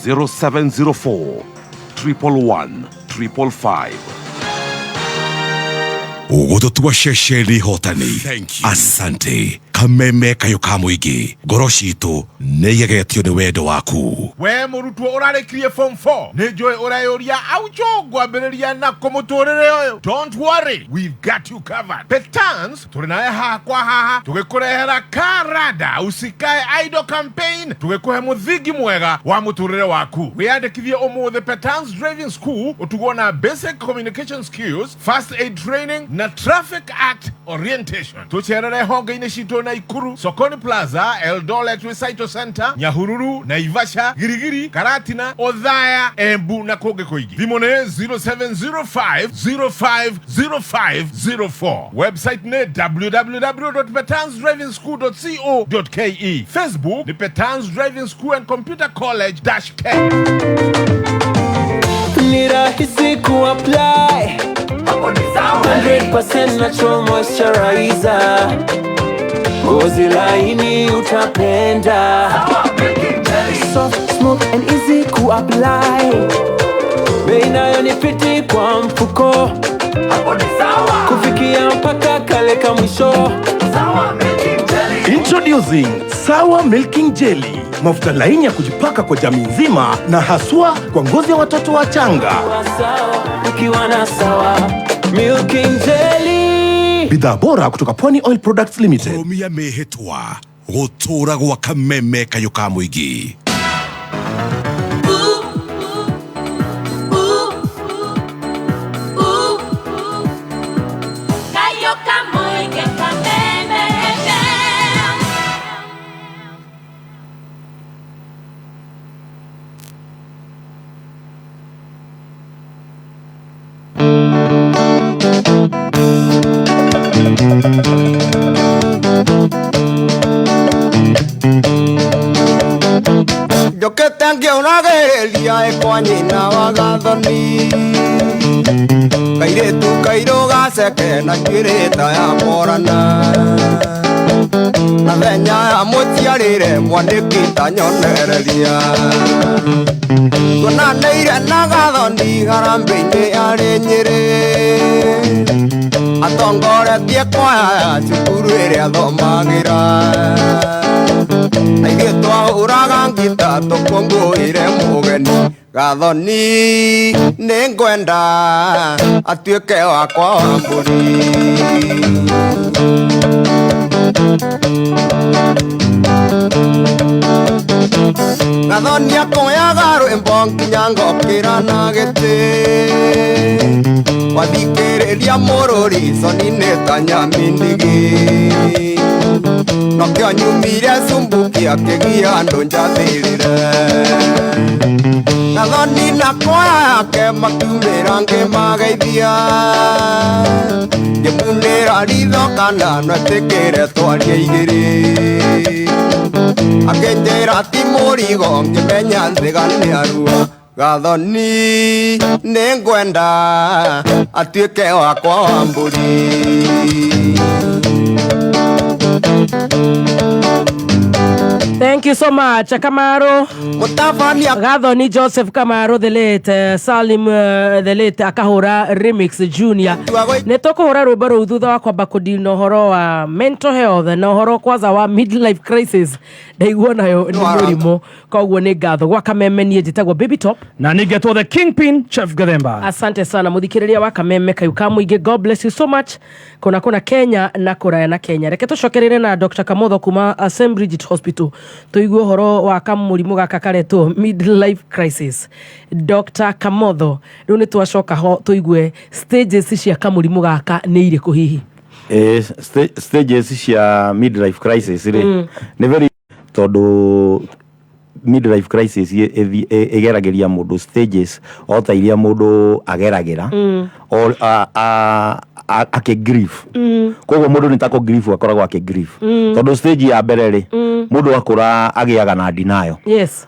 0704 111 555. Gũtũtua ceceni hotani. Asante. Kameme kayũ ka mũingĩ, ngoro citũ nĩ igegetio nĩ wendo waku. We mũrutwo ũrarĩkirie form 4, nĩ njũĩ ũreyũria aucho ngwambĩrĩria na kũmũtũrĩre ũyũ. Don't worry, we've got you covered. Petans tũrĩ nawe haha kwa haha tũgĩkũrehera Karada Usikae Idle campaign, tũgĩkũhe mũthingi mwega wa mũtũrĩre waku. Wĩyandĩkithie ũmũthĩ Petans Driving School, ũtugwo na basic communication skills, first aid training na traffic act orientation. Tũcerere honge-inĩ citũ Naikuru, Sokoni Plaza, Eldoret Recital Center, Nyahururu, Naivasha, Girigiri, Karatina, Othaya, Embu na kũngĩ kũingĩ. Thimũ nĩ 0705 050504. Website nĩ www.petansdrivingschool.co.ke. Facebook nĩ Petans Driving School and Computer College dash Kenya. Ni rahisi kuapply 100% natural moisturizer, ngozi laini utapenda, soft, smooth and easy kuapply, bei nayo ni fiti kwa mfuko, kufikia mpaka kale ka mwisho. Introducing Sawa Milking Jelly, mafuta laini ya kujipaka kwa jamii nzima na haswa kwa ngozi ya watoto wachanga. Ukiwa na Sawa Milking Jelly. Bidhaa bora kutoka Pwani Oil Products Limited. Rũmia mĩhĩtwa gũtũra gwa Kameme kayũ ka mũingĩ. Njũkĩte ngĩũragĩrĩria ĩ kwa nyina wa Gathoni, kairĩtu kairũ gaceke na njuĩrĩ ta ya morana, na thenya ya mũciarĩre mwandĩki ta nyonereria. Tuonanĩire na Gathoni harambĩ-inĩ arĩ Nyĩrĩ, atongoretie kwaya ya cukuru ĩrĩa athomagĩra. Na ithuĩ twahũraga ngita tũkũngũĩre mũgeni Gathoni, nĩ ngwenda atuĩke wakwa wa mbũri. Gathoni akoyaga rwĩmbo nginya ngokĩra na gĩtĩ, wathikĩrĩria mũrũri coni nĩ ta nyamindigi. Nokĩo nyumire cumbuki akĩgia andũ njathĩrĩre. Gathoni na kwaya yake makiumĩra ngĩmageithia, ngĩmunĩra ritho kana no etĩkĩre twarie igĩrĩ. Akĩnjĩra ti mũrigo ngĩmenya thiga nĩ arua. Gathoni nĩ ngwenda atuĩke wakwa wa mbũri. Thank you so much Kamaro. Mutabania Gathoni Joseph Kamaro the late Salim the late akahura remix junior. Nĩ tũkũhũra rwĩmbo rũu thutha wa kwamba kũdeal na ũhoro wa mental health na ũhoro kwanza wa midlife crisis. Ndaigua nayo nĩ mũrimũ, koguo nĩ ngatho gwa Kameme. Niĩ njĩtagwo Baby Top na ningetwo the Kingpin Chef Gathemba. Asante sana muthikĩrĩria wa Kameme kayu ka mũingĩ. God bless you so much kũna kũna Kenya na kũraya na Kenya. Reke tũcokerere na Dr. Kamotho kuma St Bridget Hospital, tũigue ũhoro wa kamũrimũ gaka karetwo midlife crisis. Dr. Kamotho, rĩu nĩ twacoka ho tũigue stages cia kamũrimũ gaka nĩ irĩkũ hihi? Stages cia midlife crisis rĩ, nĩ very, tondũ midlife crisis ĩgeragĩria mũndũ stages o ta iria mũndũ ageragĩra o akĩ grief. Koguo mũndũ nĩ ta kũ grief akoragwo akĩ grief, tondũ stage ya mbere rĩ, mũndũ akũra agĩaga na denial.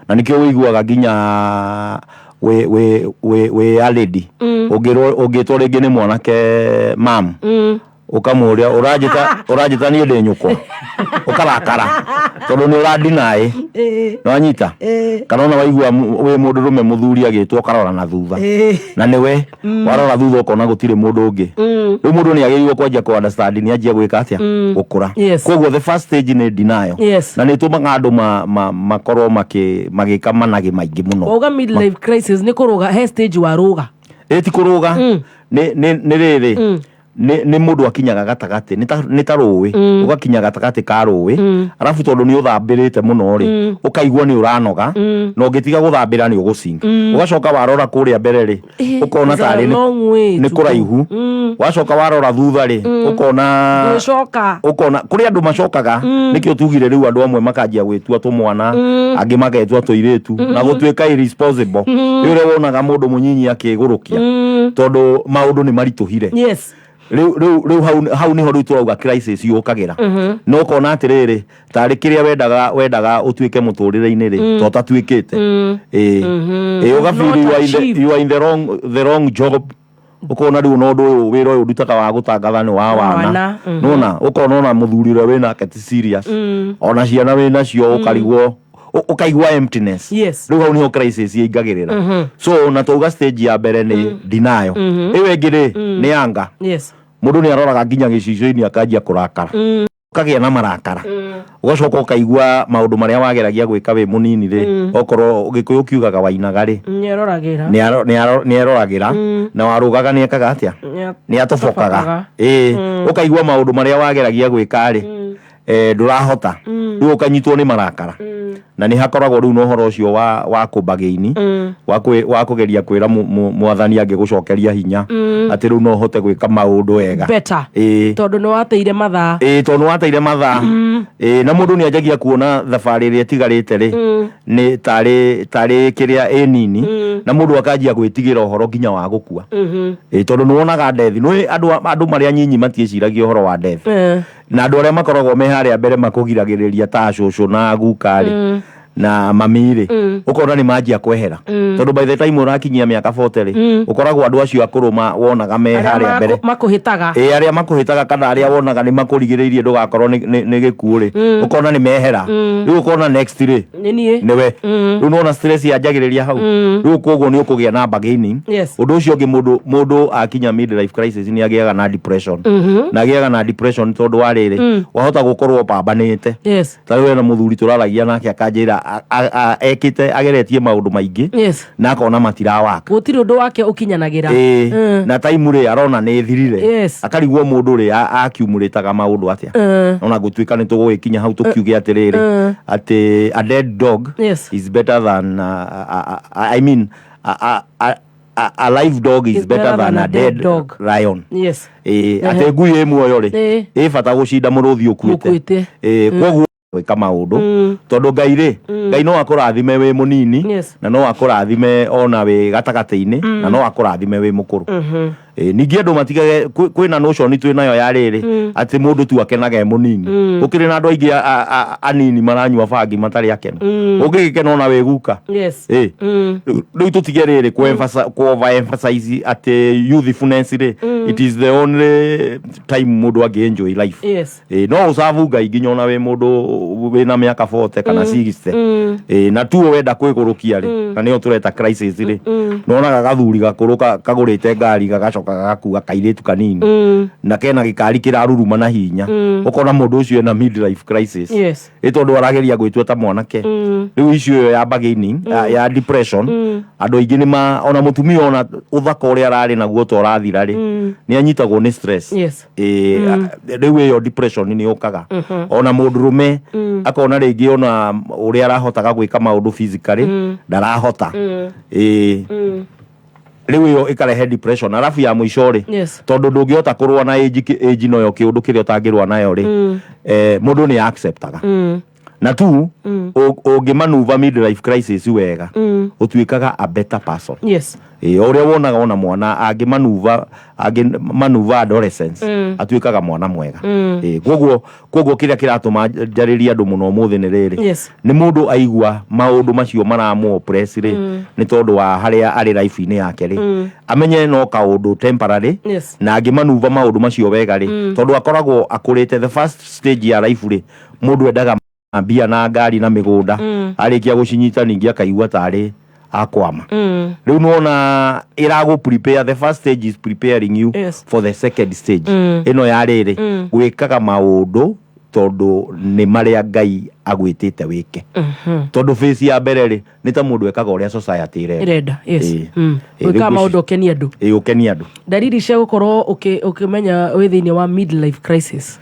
Na nĩkĩo wĩiguaga nginya wĩ a lady, ũngĩrwo, ũngĩtwo rĩngĩ nĩ mwanake mam, ũkamũria, ũranjĩta niĩ ndĩ nyũkwa? Ũkarakara tondũ nĩ ũrandinaĩ nĩwanyita. Kana ona waigua wĩ mũndũrũme, mũthuri agĩtwo, ũkarora na thutha na nĩwe warora thutha ũkona gũtirĩ mũndũ ũngĩ. Rĩu mũndũ nĩ agĩrĩirwo kwanjia kũ understand nĩ anjia gwĩka atĩa, gũkũra. Koguo the first stage nĩ denial. Na nĩ ĩtũmaga andũ makorwo magĩka managĩ maingĩ mũno. Wauga midlife crisis nĩ kũrũga, he stage warũga? Ĩ ti kũrũga, nĩ rĩrĩ, nĩ mũndũ akinyaga gatagatĩ, nĩ ta rũĩ, ũgakinya gatagatĩ ka rũĩ, arabu tondũ nĩ ũthambĩrĩte mũno rĩ, ũkaigua nĩ ũranoga, na ũngĩtiga gũthambĩra nĩ ũgũsink. Ũgacoka warora kũrĩa mbere rĩ, ũkona It's a tarĩ long way nĩ to kũraihu. Wacoka warora thutha rĩ, ũkona Gũcoka. Ũkona kũrĩ andũ macokaga. Nĩkĩo tugire rĩu andũ amwe makanjia gwĩtua tũmwana, angĩ magetua tũirĩtu na gũtuĩka irresponsible. Rĩu ũrĩa wonaga mũndũ mũnyinyi akĩgũrũkia, tondũ maũndũ nĩ maritũhire. Rĩu hau nĩho rĩu tũrauga crisis yũkagĩra. No ũkona atĩrĩrĩ, tarĩ kĩrĩa wendaga ũtuĩke mũtũrĩre-inĩ rĩ, to ũtatuĩkĩte. Ĩĩ, ũgafeel Not you are in the, achieved. you are in the wrong job. Ũkona rĩu ona ũndũ ũyũ, wĩra ũyũ ndutaga wa gũtangatha nĩ wa wana. Wana. Nona ũkona ona mũthuri ũrĩa wĩnake ti serious, ona ciana wĩnacio, ũkarigwo, ũkaigua emptiness. Rĩu hau nĩho crisis ĩingagĩrĩra. So na twauga stage ya mbere nĩ denial. Ĩyo ĩngĩ rĩ, nĩ anger. Mũndũ nĩ aroraga nginya gĩcicio-inĩ akanjia kũrakara, ũkagĩa na marakara, ũgacoka ũkaigua maũndũ marĩa wageragia gwĩka wĩ mũnini rĩ, okorwo Gĩkũyũ kiugaga wainaga rĩ, Nĩeroragĩra. Nĩ eroragĩra na warũgaga nĩ ekaga atĩa, nĩ atobokaga. Ĩĩ, ũkaigua maũndũ marĩa wageragia gwĩka rĩ, ndũrahota. Rĩu ũkanyitwo nĩ marakara, na nĩ hakoragwo rĩu na ũhoro ũcio wa kũmbagĩini, wa kũgeria kwĩra mwathani angĩgũcokeria hinya, atĩ rĩu no ũhote gwĩka maũndũ wega. Better. Ĩĩ. Tondũ nĩ wateire mathaa. Ĩĩ, tondũ nĩ wateire mathaa. Ĩĩ, na mũndũ nĩ anjagia kuona thabarĩ ĩrĩa ĩtigarĩte rĩ, nĩ tarĩ kĩrĩa ĩ nini, na mũndũ akanjia gwĩtigĩra ũhoro nginya wa gũkua. Ĩĩ, tondũ nĩ wonaga death, nĩ andũ marĩa anyinyi matiĩciragia ũhoro wa death, na andũ arĩa makoragwo me harĩa mbere makũgiragĩrĩria ta cũcũ na guka rĩ, na mami rĩ, ũkona nĩ manjia kwehera, tondũ by the time ũrakinyia mĩaka 40 rĩ, ũkoragwo andũ acio akũrũ wonaga me Arĩa harĩa mbere makũhĩtaga. Ĩ, arĩa makũhĩtaga kana arĩa wonaga nĩ makũrigĩrĩirie ndũgakorwo nĩ gĩkuũ rĩ, ũkona nĩ mehera. Rĩu ũkona next rĩ, nĩ niĩ. Nĩwe. Rĩu nona stress yanjagĩrĩria hau. Rĩu koguo nĩ ũkũgĩa na bargaining. Ũndũ ũcio ũngĩ, mũndũ akinya midlife crisis nĩ agĩaga na depression. Na agĩaga na depression tondũ wa rĩrĩ, wahota gũkorwo pambanĩte. Ta rĩu hena mũthuri tũraragia nake akanjĩra ekĩte, ageretie maũndũ maingĩ, na akona matirawaka. Gũtirĩ ũndũ wake ũkinyanagĩra. Ĩĩ, na time rĩ, arona nĩ ĩthirire. Akarigwo mũndũ rĩ, akiumũrĩtaga maũndũ atĩa. Ona gũtuĩka nĩ tũgũgĩkinya hau tũkiuge atĩrĩrĩ, atĩ a dead dog is better than I mean a live dog is better than a dead dog. lion. Ĩĩ, Ehe. atĩ ngui ĩ muoyo rĩ, ĩ bata gũcinda mũrũthi ũkuĩte. Ũkuĩte. Ĩĩ, koguo gwĩka maũndũ, tondũ Ngai rĩ, Ngai no akũrathime wĩ mũnini, na no akũrathime ona wĩ gatagatĩ-inĩ, na no akũrathime wĩ mũkũrũ. Ningĩ andũ matigage kwĩna notion twĩ nayo ya rĩrĩ atĩ mũndũ tu akenaga e mũnini. Gũkĩrĩ na andũ aingĩ anini maranyua bangi matarĩ akenu. Ũngĩgĩkena ona wĩ guka. Rĩu tũtige rĩrĩ kũ overemphasize atĩ youthfulness rĩ, it is the only time mũndũ angĩ enjoy life. No ũcabu Ngai nginya ona wĩ mũndũ wĩna mĩaka 40 kana 60. Na tuo wenda kwĩgũrũkia rĩ, na nĩyo tũreta crisis rĩ, nonaga gathuri gakũrũ kagũrĩte ngari, gagacoka gagakua kairĩtu kanini na kena gĩkari kĩraruruma na hinya. Ũkona mũndũ ũcio ena midlife crisis. Ĩ tondũ arageria gwĩtua ta mwanake. Rĩu icio ĩyo ya bargaining, ya depression, andũ aingĩ nĩ ma ona mũtumia, ona ũthaka ũrĩa ararĩ naguo ta ũrathira rĩ, nĩ anyitagwo nĩ stress. Rĩu ĩyo depression nĩ yũkaga. Ona mũndũrũme akona rĩngĩ ona ũrĩa arahotaga gwĩka maũndũ physically ndarahota. Rĩu ĩyo ĩkarehe depression. Arabu ya mũico rĩ, tondũ ndũngĩhota kũrũa na age noyo kĩũndũ kĩrĩa ũtangĩrũa nayo rĩ, mũndũ nĩ acceptaga na tu ũngĩmanuva midlife crisis wega, ũtuĩkaga a better person. O ũrĩa wonaga ona mwana angĩmanuva adolescence, atuĩkaga mwana mwega. Koguo kĩrĩa kĩratũma njarĩrie andũ mũno ũmũthĩ nĩ rĩrĩ, nĩ mũndũ aigua maũndũ macio maramũ oppress rĩ, nĩ tondũ wa harĩa arĩ life-inĩ yake rĩ, amenye no kaũndũ temporary, na angĩmanuva maũndũ macio wega rĩ, tondũ akoragwo akũrĩte the first stage ya life rĩ, mũndũ endaga mbia na ngari na mĩgũnda. Arĩkia gũcinyita, ningĩ akaigua tarĩ akwama. Rĩu nĩwona ĩragũ prepare, the first stage is preparing you for the second stage, ĩno ya rĩrĩ, gwĩkaga maũndũ tondũ nĩ marĩa Ngai agwĩtĩte wĩke. Tondũ phase ya mbere rĩ, nĩ ta mũndũ ekaga ũrĩa society ĩrenda. Ĩrenda, yes. Rĩu Gwĩkaga maũndũ ũkenie andũ. Ũkenie andũ. Ndariri cia gũkorwo ũkĩmenya wĩ thĩinĩ wa midlife crisis?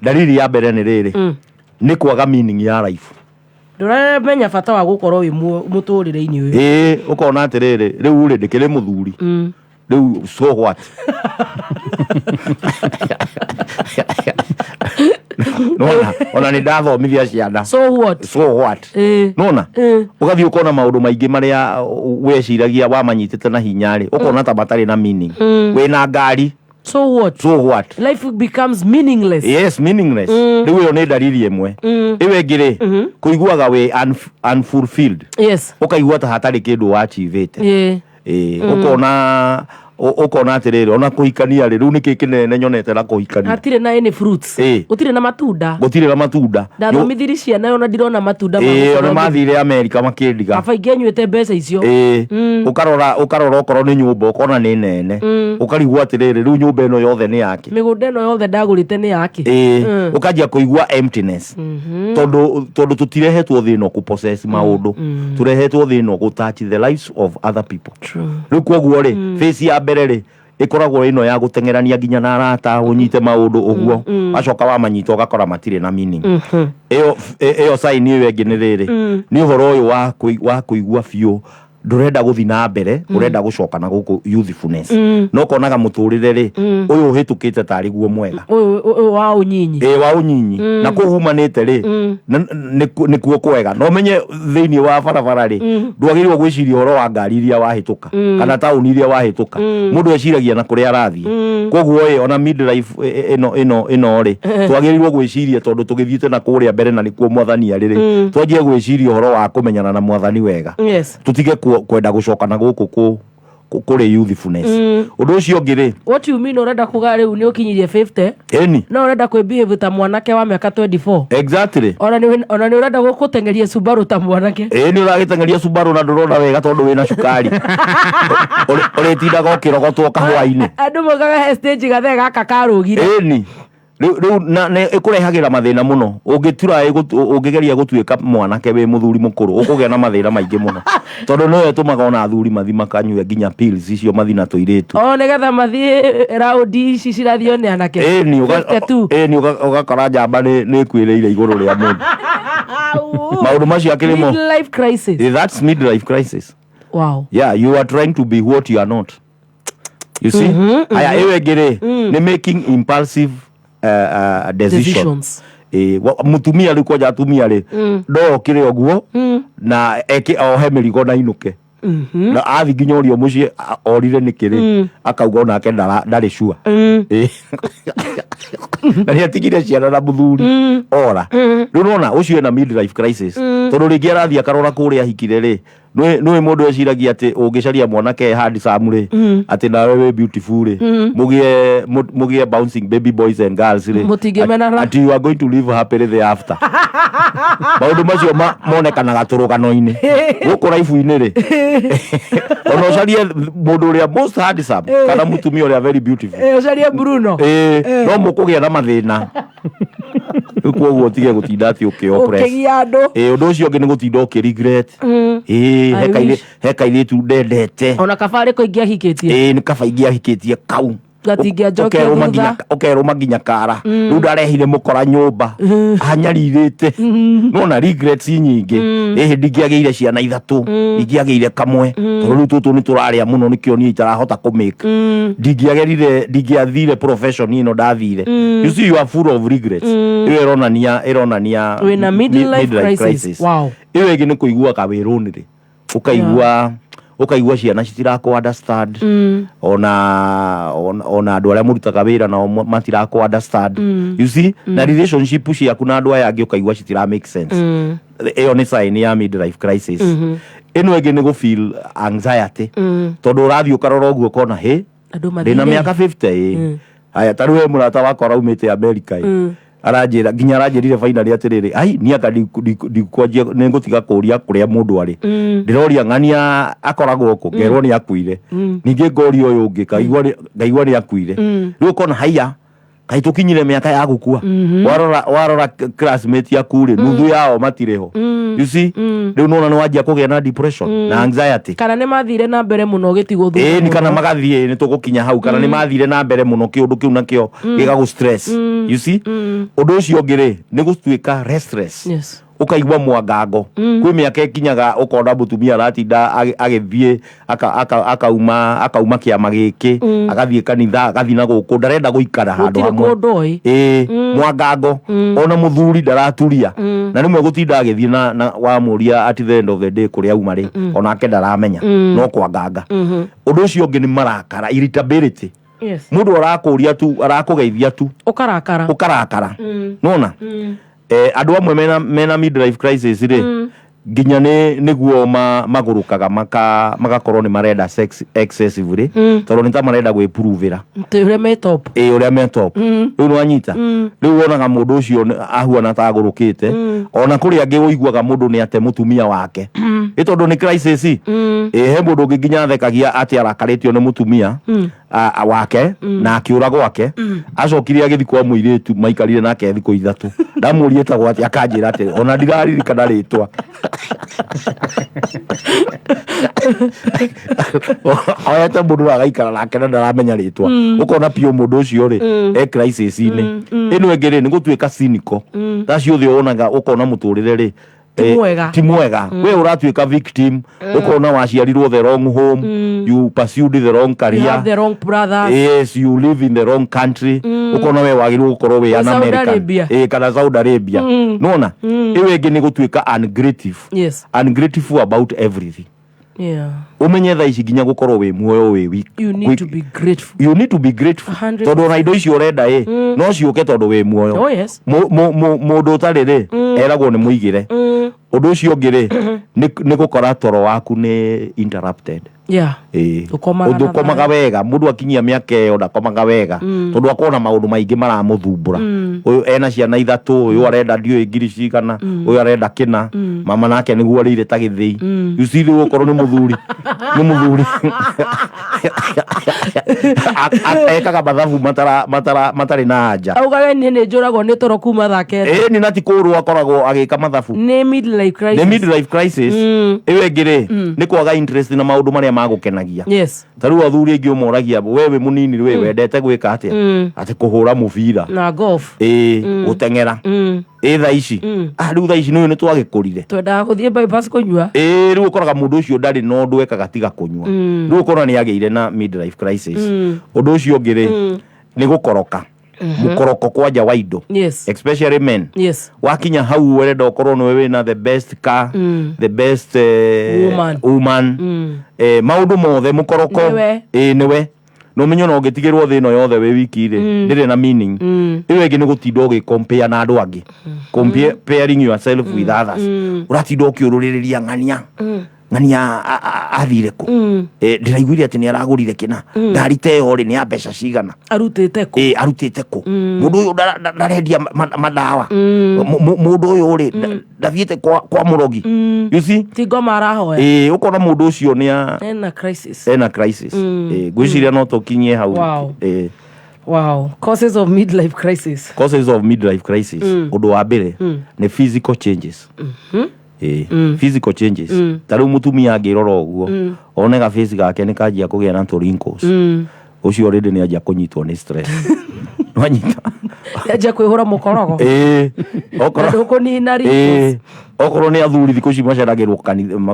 Ndariri ya mbere nĩ rĩrĩ, nĩ kwaga meaning ya life. Ndũramenya bata wa gũkorwo wĩ mũtũrĩre-inĩ ũyũ. Ũkona atĩrĩrĩ, rĩu rĩ, ndĩkĩrĩ mũthuri, rĩu so what? Nona ona nĩ ndathomithia ciana. So what? So what? Nona ũgathiĩ ũkona maũndũ maingĩ marĩa weciragia wamanyitĩte na hinya rĩ, ũkona ta matarĩ na meaning. Wĩna ngari. So what? So what? Life becomes meaningless. Yes, meaningless. Rĩu ĩyo nĩ ndariri ĩmwe. Ĩyo ĩngĩ rĩ, kũiguaga wĩ unfulfilled. Ũkaigua ta hatarĩ kĩndũ wachivĩte. Ũkona atĩrĩrĩ, ona kũhikania rĩ, rĩu nĩkĩ kĩnene nyonete na kũhikania? Hatirĩ na any fruits. Gũtirĩ na matunda. Gũtirĩ na matunda. Ndathomithirie ciana, ona ndirona matunda ma Ona gũthomithia. Mathire Amerika makĩndiga. Kaba ingĩanyuĩte mbeca icio. Ũkarora okorwo nĩ nyũmba, ũkona nĩ nene, ũkarigwo atĩrĩrĩ, rĩu nyũmba ĩno yothe nĩ yake? Mĩgũnda ĩno yothe ndagũrĩte nĩ yake? Ũkanjia kũigua emptiness, tondũ tũtirehetwo thĩ ĩno kũ possess maũndũ, tũrehetwo thĩ ĩno gũ touch the lives of other people. Rĩu koguo rĩ, phase ya mbere rĩ, ĩkoragwo ĩno ya gũteng'erania nginya na arata ũnyite maũndũ ũguo, wacoka wamanyita ũgakora matirĩ na meaning. Ĩyo sign ĩyo ĩngĩ nĩ rĩrĩ, nĩ ũhoro ũyũ wa kũigua biũ ndũrenda gũthiĩ na mbere, ũrenda gũcoka na gũkũ youthfulness. No konaga mũtũrĩre rĩ, ũyũ ũhĩtũkĩte tarĩ guo mwega. Ũyũ wa ũnyinyi. Wa ũnyinyi. Na kũu umanĩte rĩ, nĩkuo kwega. Na ũmenye thĩinĩ wa barabara rĩ, ndwagĩrĩirwo gwĩciria ũhoro wa ngari iria wahĩtũka kana taũni iria wahĩtũka. Mũndũ eciragia na kũrĩa arathiĩ. Koguo ĩ ona midlife ĩno rĩ, twagĩrĩirwo gwĩciria tondũ tũgĩthiĩte na kũrĩa mbere na nĩkuo mwathani arĩ rĩ, twanjie gwĩciria ũhoro wa kũmenyana na mwathani wega, tũtige kwenda gũcoka na gũkũ kũrĩ youthfulness. Ũndũ ũcio ũngĩ rĩ, What you mean, ũrenda kuga rĩu nĩ ũkinyirie 50, ĩni, no ũrenda kwĩ behave ta mwanake wa mĩaka 24? Exactly. Ona nĩ ũrenda gũkũteng'eria Subaru ta mwanake. Nĩ ũragĩteng'eria Subaru na ndũrona wega tondũ wĩna cukari. Ũrĩtindaga ũkĩrogotwo kahũa-inĩ. Andũ moigaga he stage gathee gaka karũgire. Ĩni, rĩu na nĩ ĩkũrehagĩra mathĩna mũno ũngĩtura ũngĩgeria gũtuĩka mwanake wĩ mũthuri mũkũrũ, ũkũgĩa na mathĩna maingĩ mũno, tondũ nĩyo ĩtũmaga ona athuri mathi makanyue nginya pills icio, mathi na tũirĩtu. O nĩgetha mathiĩ raundi ici cirathio nĩ anake. Ĩni, 52. Ĩni, ũgakora njamba nĩ ĩkuĩrĩire igũrũ rĩa mũndũ, maũndũ macio akĩrĩ mo. Midlife crisis. That's midlife crisis. Yeah, you are trying to be what you are not, you see. Aya, ĩyo ĩngĩ rĩ, nĩ making impulsive decision. Decisions. Mũtumia rĩu, kwanja atumia rĩ, no okĩre ũguo na eke ohe mĩrigo na inũke. Na athi nginya ũrio mũciĩ orire nĩkĩ rĩ, akauga onake ndarĩ sure. Ĩ. Na nĩ atigire ciana na mũthuri ora. Rĩu nona ũcio ena midlife crisis, tondũ rĩngĩ arathiĩ akarora kũrĩa ahikire rĩ, nĩũĩ mũndũ eciragia atĩ ũngĩcaria mwanake handsome rĩ, atĩ nawe wĩ beautiful rĩ, mũgĩe bouncing baby boys and girls rĩ, Mũtingĩmenana. Atĩ you are going to live happily thereafter. Maũndũ macio monekanaga tũrũgano-inĩ gũkũ raibu-inĩ rĩ, ona ũcarie mũndũ ũrĩa most handsome kana mũtumia ũrĩa very beautiful, Ũcarie Bruno. Ĩĩ, no mũkũgĩa na mathĩna. Rĩu koguo ũtige gũtinda atĩ ũkĩ-oppress. Ũkĩgia andũ. Ĩĩ, ũndũ ũcio ũngĩ nĩ gũtinda ũkĩ-regret. Ĩĩ, I he wish. he kairĩtu ndendete. Ona kaba arĩkũ ingĩahikĩtie. Ĩĩ, nĩ kaba ingĩahikĩtie kau. Gatingĩanjokia Ũkerũma thutha. Ũkerũma nginya kara. Rĩu ndarehire mũkora nyũmba anyarirĩte, nona regrets nyingĩ. Ĩhĩ, ndingĩagĩire ciana ithatũ, ingĩagĩire kamwe, tondũ rĩu tũtũ nĩ tũrarĩa mũno, nĩkĩo niĩ itarahota kũmake. Ndingĩagerire, ndingĩathire profession ĩno ndathire. You see, you are full of regrets. Ĩyo ĩronania Wĩna midlife crisis. Wow. Ĩyo ĩngĩ nĩ kũigua kawĩrũnĩrĩ, ũkaigua ciana citirakũ understand, ona andũ arĩa mũrutaga wĩra nao matirakũ understand. You see, na relationship ciaku na andũ aya angĩ ũkaigua citira make sense. Ĩyo nĩ sign ya midlife crisis. Ĩno ĩngĩ nĩ gũ feel anxiety, tondũ ũrathiĩ ũkarora ũguo ũkona hĩ, Andũ ndĩna mathire. mĩaka 50 ĩ. Haya, ta rĩu he mũrata wakwa araumĩte America ĩ, aranjĩra nginya aranjĩrire finally atĩrĩrĩ, ai niĩ anga ndikwanjia nĩ ngũtiga kũria kũrĩa mũndũ arĩ. Ndĩroria ng'ania akoragwo kũ, ngerwo nĩ akuire. Ningĩ ngoria ũyũ ũngĩ, ngaigua nĩ akuire. Rĩu ũkona haiya, kaĩ tũkinyire mĩaka ya gũkua? Warora classmate yaku rĩ, nuthu yao matirĩ ho. You see, rĩu nona nĩ wanjia kũgĩa na depression na anxiety. Kana nĩ mathire na mbere mũno gĩtigwo thutha Ĩĩ, nĩ kana mũno. magathiĩ nĩ tũgũkinya hau, kana nĩ mathire na mbere mũno, kĩũndũ kĩu nakĩo gĩgagũ stress. You see, ũndũ ũcio ũngĩ rĩ, nĩ gũtuĩka restless. Ũkaigua mwangango. Kwĩ mĩaka ĩkinyaga ũkona mũtumia aratinda agĩthiĩ akauma kĩama gĩkĩ, agathiĩ kanitha, agathiĩ na gũkũ, ndarenda gũikara handũ Gũtirĩ hamwe. kũndũ oĩ. Ĩĩ, mwangango. Ona mũthuri ndaraturia, na rĩmwe gũtinda agĩthiĩ na wamũria at the end of the day kũrĩa auma rĩ, onake ndaramenya, no kwanganga. Ũndũ ũcio ũngĩ nĩ marakara, irritability. Mũndũ arakũria tu, arakũgeithia tu, Ũkarakara. Ũkarakara. Nona andũ amwe mena midlife crisis rĩ, nginya nĩ nĩguo magũrũkaga magakorwo nĩ marenda sex excessively, tondũ nĩ ta marenda gwĩpuruvĩra. Atĩ ũrĩa me top. Ĩ, ũrĩa me top. Rĩu nĩ wanyita, rĩu wonaga mũndũ ũcio ahuana ta agũrũkĩte. Ona kũrĩ angĩ ũiguaga mũndũ nĩ ate mũtumia wake, ĩ tondũ nĩ crisis. Ĩ, he mũndũ ũngĩ nginya athekagia atĩ arakarĩtio nĩ mũtumia wake na akĩũra gwake. Acokire agĩthiĩ kwa mũirĩtu maikarire nake thikũ 3. Ndamũria etagwo atĩ, akanjĩra atĩ ona ndiraririkana rĩtwa. Oyete mũndũ na agaikara nake na ndaramenya rĩtwa. Ũkona piũ mũndũ ũcio rĩ, e crisis-inĩ. Ĩno ĩngĩ rĩ, nĩ gũtuĩka cynical. Ta ciothe wonaga ũkona mũtũrĩre rĩ, Ti mwega. Ti mwega. We ũratuĩka victim. Ũkona waciarirwo the wrong home, you pursued the wrong You career, have the wrong brothers. Yes, you live in the wrong country. Ũkona we wagĩrĩirwo gũkorwo wĩ an Saudi American. Arabia. Ĩ, kana Saudi Arabia. Nona ĩyo ĩngĩ nĩ gũtuĩka ungrateful. Ungrateful about everything. Ũmenye thaa ici nginya gũkorwo wĩ muoyo wĩ weak. You need to be grateful. You need to be grateful. 100%. Tondũ ona indo icio ũrenda ĩ, no ciũke tondũ wĩ muoyo. Oh, yes. Mũndũ ũtarĩ rĩ, eragwo nĩ mũigĩre. Ũndũ ũcio ũngĩ rĩ, nĩ gũkora toro waku nĩ interrupted. Ĩĩ. Ndũkomaga na Ndũkomaga thayũ. wega. Mũndũ akinyia mĩaka ĩyo ndakomaga wega, tondũ akorwo na maũndũ maingĩ maramũthumbũra. Ũyũ ena ciana ithatũ, ũyũ arenda ndiũĩ ngiri cigana, ũyũ arenda kĩna, mama nake nĩguo arĩire ta gĩthĩi. You see, rĩu okorwo nĩ mũthuri ekaga mathabu matarĩ na anja. Auga we niĩ nĩ njũragwo nĩ toro kuma thaa 9. Ĩĩ, nĩ na ti kũrwo akoragwo agĩka mathabu. Nĩ midlife crisis. Nĩ midlife crisis. Ĩyo ĩngĩ rĩ, nĩ kwaga interest na maũndũ marĩa magũkenagia. Ta rĩu athuri aingĩ ũmoragia, we wĩ mũnini rĩ, wendete gwĩka atĩa? Atĩ kũhũra mũbira. Na golf. Ĩĩ, gũteng'era. Ĩ thaa ici, ah, rĩu thaa ici nĩũĩ nĩ twagĩkũrire. Twendaga gũthiĩ bypass kũnyua. Ĩĩ, rĩu ũkoraga mũndũ ũcio ndarĩ na ũndũ ekaga tiga kũnyua. Rĩu ũkona nĩ agĩire na midlife crisis. Ũndũ ũcio ũngĩ rĩ, nĩ gũkoroka. Mũkoroko kwanja wa indo, especially men. Wakinya hau ũrenda ũkorwo nĩwe wĩna the best car, the best Woman. Woman. Maũndũ mothe mũkoroko. Nĩwe. Ĩ nĩwe no menyo no ũngĩtigĩrwo thĩ ĩno yothe wĩ wiki rĩ, ndĩrĩ na meaning. Ĩyo ĩngĩ nĩ gũtinda ũgĩcompare na andũ angĩ, comparing yourself with others. Ũratinda ũkĩũrũrĩrĩria ng'ania, ng'ania athire kũ? Ndĩraiguire atĩ nĩ aragũrire kĩna. Ngari ta ĩyo rĩ, nĩ ya mbeca cigana? Arutĩte kũ? Ĩ arutĩte kũ? Mũndũ ũyũ ndarendia mandawa. Mũndũ ũyũ rĩ, ndathiĩte kwa mũrogi, you see? Ti ngoma arahoya. Ĩ ũkona mũndũ ũcio nĩ ena crisis. Ena crisis. Ĩ ngwĩciria no tũkinyie hau. Ĩ. Wow, causes of midlife crisis. Causes of midlife crisis. Ũndũ wa mbere nĩ physical changes. Ĩ physical changes. Ta rĩu mũtumia angĩrora ũguo, one gaface gake nĩ kanjia kũgĩa na tũ wrinkles, ũcio already nĩ anjia kũnyitwo nĩ stress, nwanyita? Yanjia kwĩhũra mũkorogo. Ĩ okorwo Na ndũkũnina wrinkles. Ĩ okorwo nĩ athuri, thikũ ici maceragĩrwo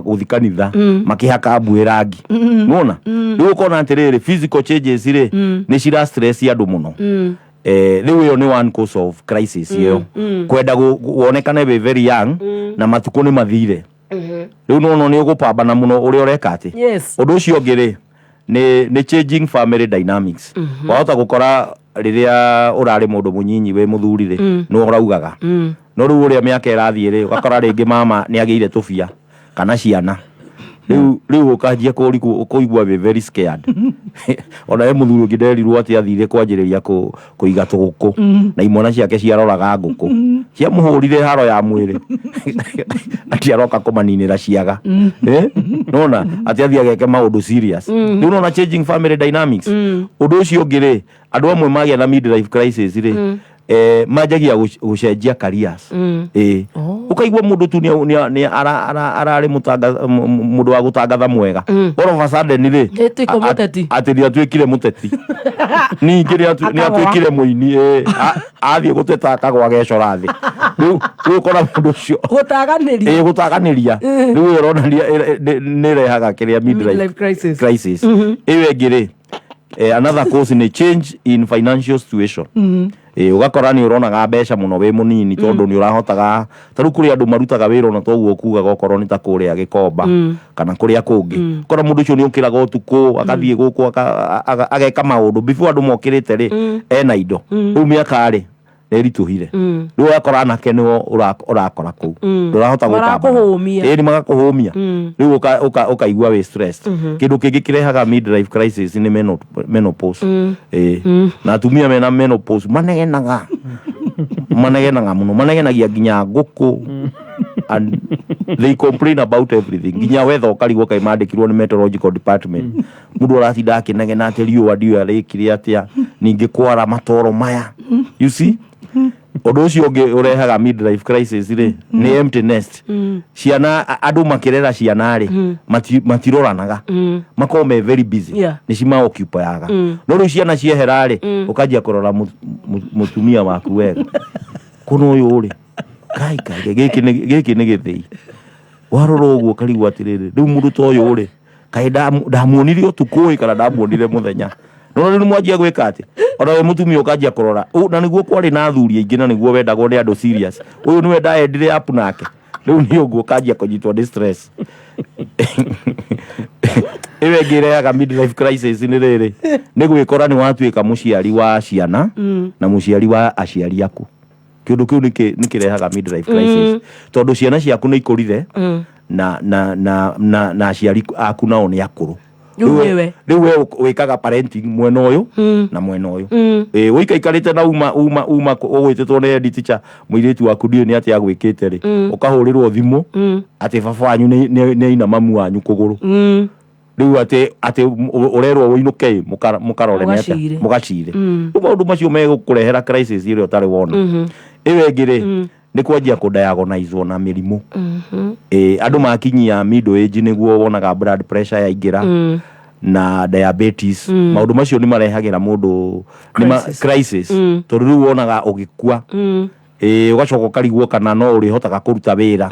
gũthi kanitha makĩhaka mbuĩ rangi. Nĩwona rĩu ũkona atĩrĩrĩ, physical changes rĩ, nĩ cira stress andũ mũno. Rĩu ĩyo nĩ one cause of crisis ĩyo, kwenda wonekane wĩ very young na matukũ nĩ mathire. Rĩu nona nĩ ũgũpambana mũno ũrĩa ũreka atĩ. Ũndũ ũcio ũngĩ rĩ, nĩ changing family dynamics. Wahota gũkora rĩrĩa ũrarĩ mũndũ mũnyinyi wĩ mũthuri rĩ, nĩ ũraugaga, no rĩu ũrĩa mĩaka ĩrathiĩ rĩ, ũgakora rĩngĩ mama nĩ agĩire tũbia kana ciana, rĩu ũkanjia kũigua wĩ very scared. Ona he mũthuri ũngĩ nderirwo atĩ athire kwanjĩrĩria kũiga tũgũkũ, na imwana ciake ciaroraga ngũkũ, ciamũhũrire haro ya mwĩrĩ atĩ aroka kũmaninĩra ciaga. Eh? Nona atĩ athiĩ ageke maũndũ serious. Rĩu nona changing family dynamics. Ũndũ ũcio ũngĩ rĩ, andũ amwe magĩa na midlife crisis rĩ, manjagia gũcenjia careers. Ĩ ũkaigua mũndũ tu nĩ ararĩ mũndũ wa gũtangatha mwega, all of a sudden rĩ, Ĩtuĩka mũteti. Atĩ nĩ atuĩkire mũteti, ningĩ nĩ Akagwa. atuĩkire mũini. Ĩ, athiĩ gũteta akagwa agecora thĩ. Rĩu ũkora mũndũ ũcio gũtaganĩria. Ĩ gũtaganĩria. Rĩu ĩyo ĩronania nĩ ĩrehaga kĩrĩa midlife Midlife crisis. crisis. Ĩyo ĩngĩ rĩ, another cause nĩ change in financial situation. Ĩ ũgakora nĩ ũronaga mbeca mũno wĩ mũnini, tondũ nĩ ũrahotaga, ta rĩu kũrĩ andũ marutaga wĩra ona toguo kugaga, okorwo nĩ ta kũrĩa Gĩkomba kana kũrĩa kũngĩ, ũkora mũndũ ũcio nĩ ũkĩraga ũtukũ agathiĩ gũkũ ageka maũndũ before andũ mokĩrĩte rĩ, ena indo. Rĩu mĩaka rĩ, nĩ ĩritũhire. Rĩu ũgakora anake nĩo ũrakora kũu, ndũrahota gũtambana. Marakũhũmia. Ĩ nĩ magakũhũmia. Rĩu ũkaigua wĩ stressed. Kĩndũ kĩngĩ kĩrehaga midlife crisis nĩ menopause. Ĩ na atumia mena menopause manegenaga, manegenaga mũno, manegenagia nginya ngũkũ, and they complain about everything, nginya wetha ũkarigwo kaĩ mandĩkirwo nĩ meteorological department. Mũndũ aratinda akĩnegena atĩ riũa ndiũĩ arĩkire atĩa, ningĩ kwara matoro maya, you see? Ũndũ ũcio ũngĩ ũrehaga midlife crisis rĩ, nĩ empty nest. Ciana, andũ makĩrera ciana rĩ, matiroranaga, makorwo me very busy, nĩ cimaoccupyaga. No rĩu ciana ciehera rĩ, ũkanjia kũrora mũtumia waku wega, kũna ũyũ rĩ, kai kai, gĩkĩ nĩ gĩthĩi. Warora ũguo ũkarigwo atĩrĩrĩ, rĩu mũndũ ta ũyũ rĩ, kaĩ ndamuonire ũtukũ ĩ kana ndamuonire mũthenya? No rĩu mwanjia gwĩka atĩ ona we mũtumia ũkanjia kũrora. Na nĩguo kwarĩ na athuri aingĩ na nĩguo wendagwo nĩ andũ serious, ũyũ nĩwe ndaendire up nake, rĩu nĩ ũguo ũkanjia kũnyitwo nĩ stress. Ĩyo ĩngĩ ĩrehaga midlife crisis nĩ rĩrĩ, nĩ gwĩkora nĩ watuĩka mũciari wa ciana na mũciari wa aciari aku. Kĩũndũ kĩu nĩ kĩrehaga midlife crisis, tondũ ciana ciaku nĩ ikũrire na aciari aku nao nĩ akũrũ. Rĩu nĩwe. Rĩu we wĩkaga parenting mwena ũyũ na mwena ũyũ. Ĩ ũikaikarĩte na uma ũgwĩtĩtwo nĩ head teacher, mũirĩtu waku ndiũĩ nĩ atĩa agwĩkĩte rĩ, ũkahũrĩrwo thimũ atĩ baba wanyu nĩ aina mamu wanyu kũgũrũ. Rĩu atĩ ũrerwo ũinũke ĩ, mũkarore nĩ atĩa. Mũgacire. Mũgacire. Rĩu maũndũ macio megũkũrehera crisis ĩrĩa ũtarĩ wona. Ĩyo ĩngĩ rĩ, nĩ kwanjia kũdiagnoswo na mĩrimũ. Ĩ andũ makinyia middle age nĩguo wonaga blood pressure yaingĩra na diabetes. Maũndũ macio nĩ marehagĩra mũndũ Crisis. Crisis, tondũ rĩu wonaga ũgĩkua. Ĩ ũgacoka ũkarigwo kana no ũrĩhotaga kũruta wĩra.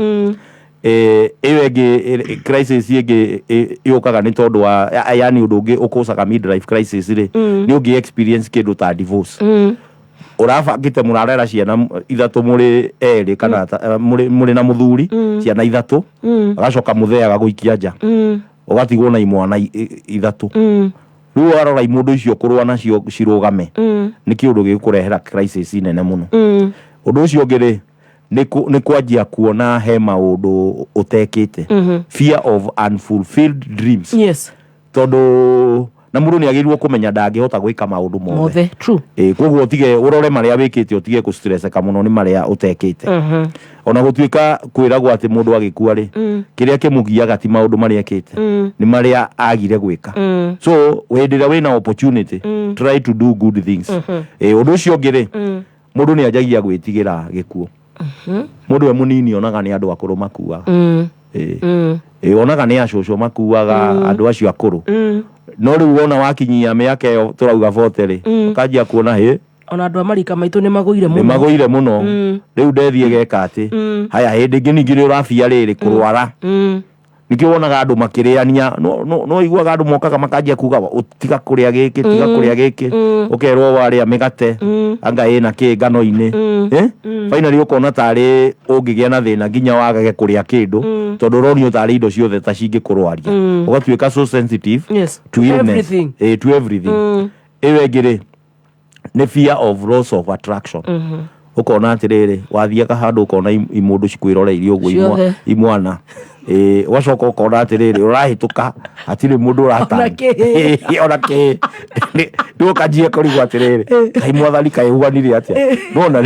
Ĩyo ĩngĩ crisis ĩngĩ yũkaga nĩ tondũ wa yani ũndũ ũngĩ ũkũcaga midlife crisis rĩ, nĩ ũngĩ experience kĩndũ ta divorce. Ũrabangĩte mũrarera ciana ithatũ mũrĩ erĩ kana mũrĩ na mũthuri, ciana ithatũ, agacoka mũthee agagũikia nja, ũgatigwo na imwana ithatũ. Rĩu warora imũndũ icio kũrũa nacio cirũgame nĩ kĩũndũ gĩgũkũrehera crisis nene mũno. Ũndũ ũcio ũngĩ rĩ, nĩ kwanjia kuona he maũndũ ũtekĩte, fear of unfulfilled dreams. Tondũ na mũndũ nĩ agĩrĩirwo kũmenya ndangĩhota gwĩka maũndũ mothe. Mothe, true. Ĩ, koguo ũtige ũrore marĩa wĩkĩte, ũtige kũstreseka mũno nĩ marĩa ũtekĩte. Ona gũtuĩka kwĩragwo atĩ mũndũ agĩkua rĩ, kĩrĩa kĩmũgiaga ti maũndũ marĩa ekĩte, nĩ marĩa agire gwĩka. So hĩndĩ ĩrĩa wĩna opportunity, try to do good things. Ĩ, ũndũ ũcio ũngĩ rĩ, mũndũ nĩ anjagia gwĩtigĩra gĩkuũ. Mũndũ we mũnini onaga nĩ andũ akũrũ makuaga. Ĩ. Ĩ, onaga nĩ acũcũ makuaga, andũ acio akũrũ. No rĩu wona wakinyia mĩaka ĩyo tũrauga 40 rĩ, ũkanjia kuona hĩ, Ona andũ a marika maitũ nĩ magũire mũno. Nĩ magũire mũno. Rĩu ndethiĩ geka atĩ, haya, hĩndĩ ĩngĩ ningĩ nĩ ũrabia rĩrĩ kũrwara. Nĩkĩo wonaga andũ makĩrĩania, no iguaga andũ mokaga makanjia kuga, tiga kũrĩa gĩkĩ, tiga kũrĩa gĩkĩ." Ũkerwo warĩa mĩgate, anga ĩna kĩ ngano-inĩ. Eh? Finally ũkona tarĩ ũngĩgĩa na thĩna nginya wagage kũrĩa kĩndũ, tondũ ũronio tarĩ indo ciothe ta cingĩkũrwaria. Ũgatuĩka so sensitive to illness. Everything. Eh, to everything. Ĩyo ĩngĩ rĩ, nĩ fear of loss of attraction. Ũkona atĩrĩrĩ, wathiaga handũ ũkona imũndũ cikwĩroreirie ũguo, Ciothe. imwana. Ĩ, ũgacoka ũkona atĩrĩrĩ, ũrahĩtũka hatirĩ mũndũ ũratana. Ona kĩĩ. Ona kĩĩ. Rĩu ũkanjia kũrigwo atĩrĩrĩ, kaĩ mwathani kaĩ huanire atĩa? Nona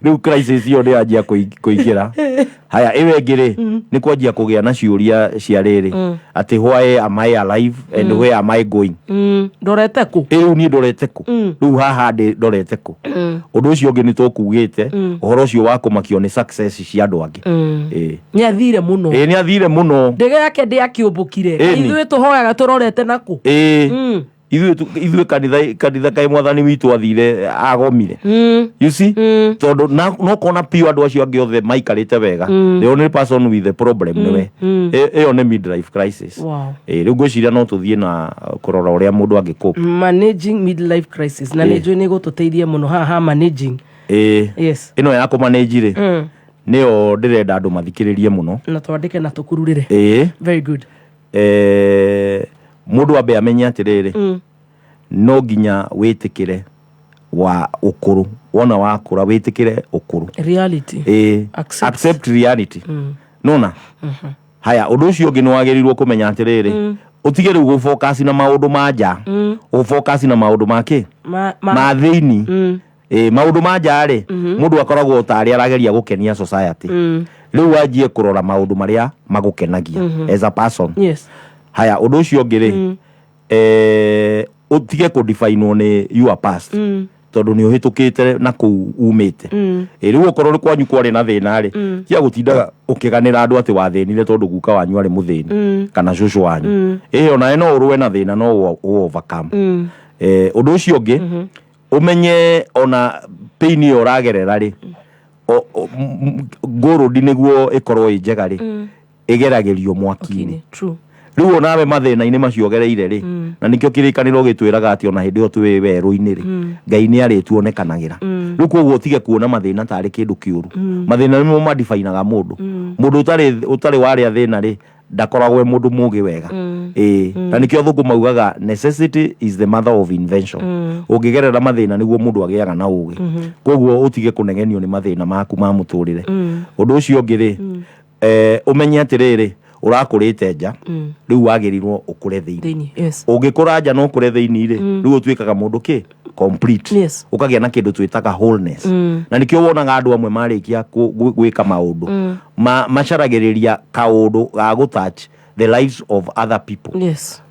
rĩu crisis ĩyo nĩ yanjia kũingĩra. Haya, ĩyo ĩngĩ rĩ, nĩ kwanjia kũgĩa na ciũria cia rĩrĩ, atĩ why am I alive and where am I going? Ndorete kũ? Ĩ, rĩu niĩ ndorete kũ? Rĩu haha ndĩ ndorete kũ? Ũndũ ũcio ũngĩ nĩ tũkugĩte, ũhoro ũcio wa kũmakio nĩ success cia andũ angĩ. Ĩ. Nĩ athire mũno. Ĩ, nĩ athire mũno. Ndege yake ndĩakĩũmbũkire. Ĩni. Ithuĩ tũhoyaga tũrorete nakũ? Ĩ. Ithuĩ kanitha kaĩ mwathani witũ athire agomire. You see, tondũ no kona piũ andũ acio angĩ othe maikarĩte wega, the only person with the problem nĩwe. Ĩyo nĩ midlife crisis. Ĩ, rĩu ngwĩciria no tũthiĩ na kũrora ũrĩa mũndũ angĩcope. Managing midlife crisis, na nĩ njũĩ nĩ gũtũteithia mũno haha managing. Ĩ. Ĩno ya kũmanage rĩ, nĩyo ndĩrenda andũ mathikĩrĩrie mũno. Na twandĩke na tũkururĩre. Ĩ. Very good. Mũndũ ambe amenye atĩrĩrĩ, no nginya wĩtĩkĩre wa ũkũrũ. Wona wakũra, wĩtĩkĩre ũkũrũ. Reality. Ĩ. Accept. Accept reality. Nona haya, ũndũ ũcio ũngĩ nĩ wagĩrĩirwo kũmenya atĩrĩrĩ, ũtige rĩu gũfocus na maũndũ ma nja, ũfocus na maũndũ ma kĩ? Ma Ma thĩinĩ. Ĩ, maũndũ ma nja rĩ, mũndũ akoragwo tarĩ arageria gũkenia society. Rĩu wanjie kũrora maũndũ marĩa magũkenagia as a person. Haya, ũndũ ũcio ũngĩ rĩ, ũtige kũdefinwo nĩ your past, tondũ nĩ ũhĩtũkĩte na kũu umĩte. Ĩ, rĩu okorwo nĩ kwanyu kwarĩ na thĩna rĩ, tiga gũtindaga ũkĩganĩra andũ atĩ wathĩnire tondũ guka wanyu arĩ mũthĩni, kana cũcũ wanyu. Ĩ, onawe no ũrũe na thĩna, no ũ overcome. Ũndũ ũcio ũngĩ, ũmenye ona pain ĩyo ũragerera rĩ, ngũrũndi nĩguo ĩkorwo ĩ njega rĩ, ĩgeragĩrio mwaki-inĩ. True. Rĩu onawe mathĩna-inĩ macio ũgereire rĩ, na nĩkĩo kĩrĩkanĩro gĩtwĩraga atĩ ona hĩndĩ ĩyo twĩ werũ-inĩ rĩ, Ngai nĩ arĩtuonekanagĩra. Rĩu koguo ũtige kuona mathĩna tarĩ kĩndũ kĩũru. Mathĩna nĩmo madefinaga mũndũ. Mũndũ ũtarĩ warĩa thĩna rĩ, ndakoragwo e mũndũ mũgĩ wega. Ĩ, na nĩkĩo athũngũ maugaga necessity is the mother of invention. Ũngĩgerera mathĩna nĩguo mũndũ agĩaga na ũgĩ. Koguo ũtige kũnegenio nĩ mathĩna maku ma mũtũrĩre. Ũndũ ũcio ũngĩ rĩ, ũmenye atĩrĩrĩ, ũrakũrĩte nja, rĩu wagĩrĩirwo ũkũre thĩinĩ. Thĩinĩ, yes. Ũngĩkũra nja na ũkũre thĩinĩ rĩ, rĩu ũtuĩkaga mũndũ kĩ complete. Ũkagĩa na kĩndũ twĩtaga wholeness. Na nĩkĩo wonaga andũ amwe marĩkia gwĩka maũndũ, macaragĩrĩria kaũndũ ga gũtouch the lives of other people.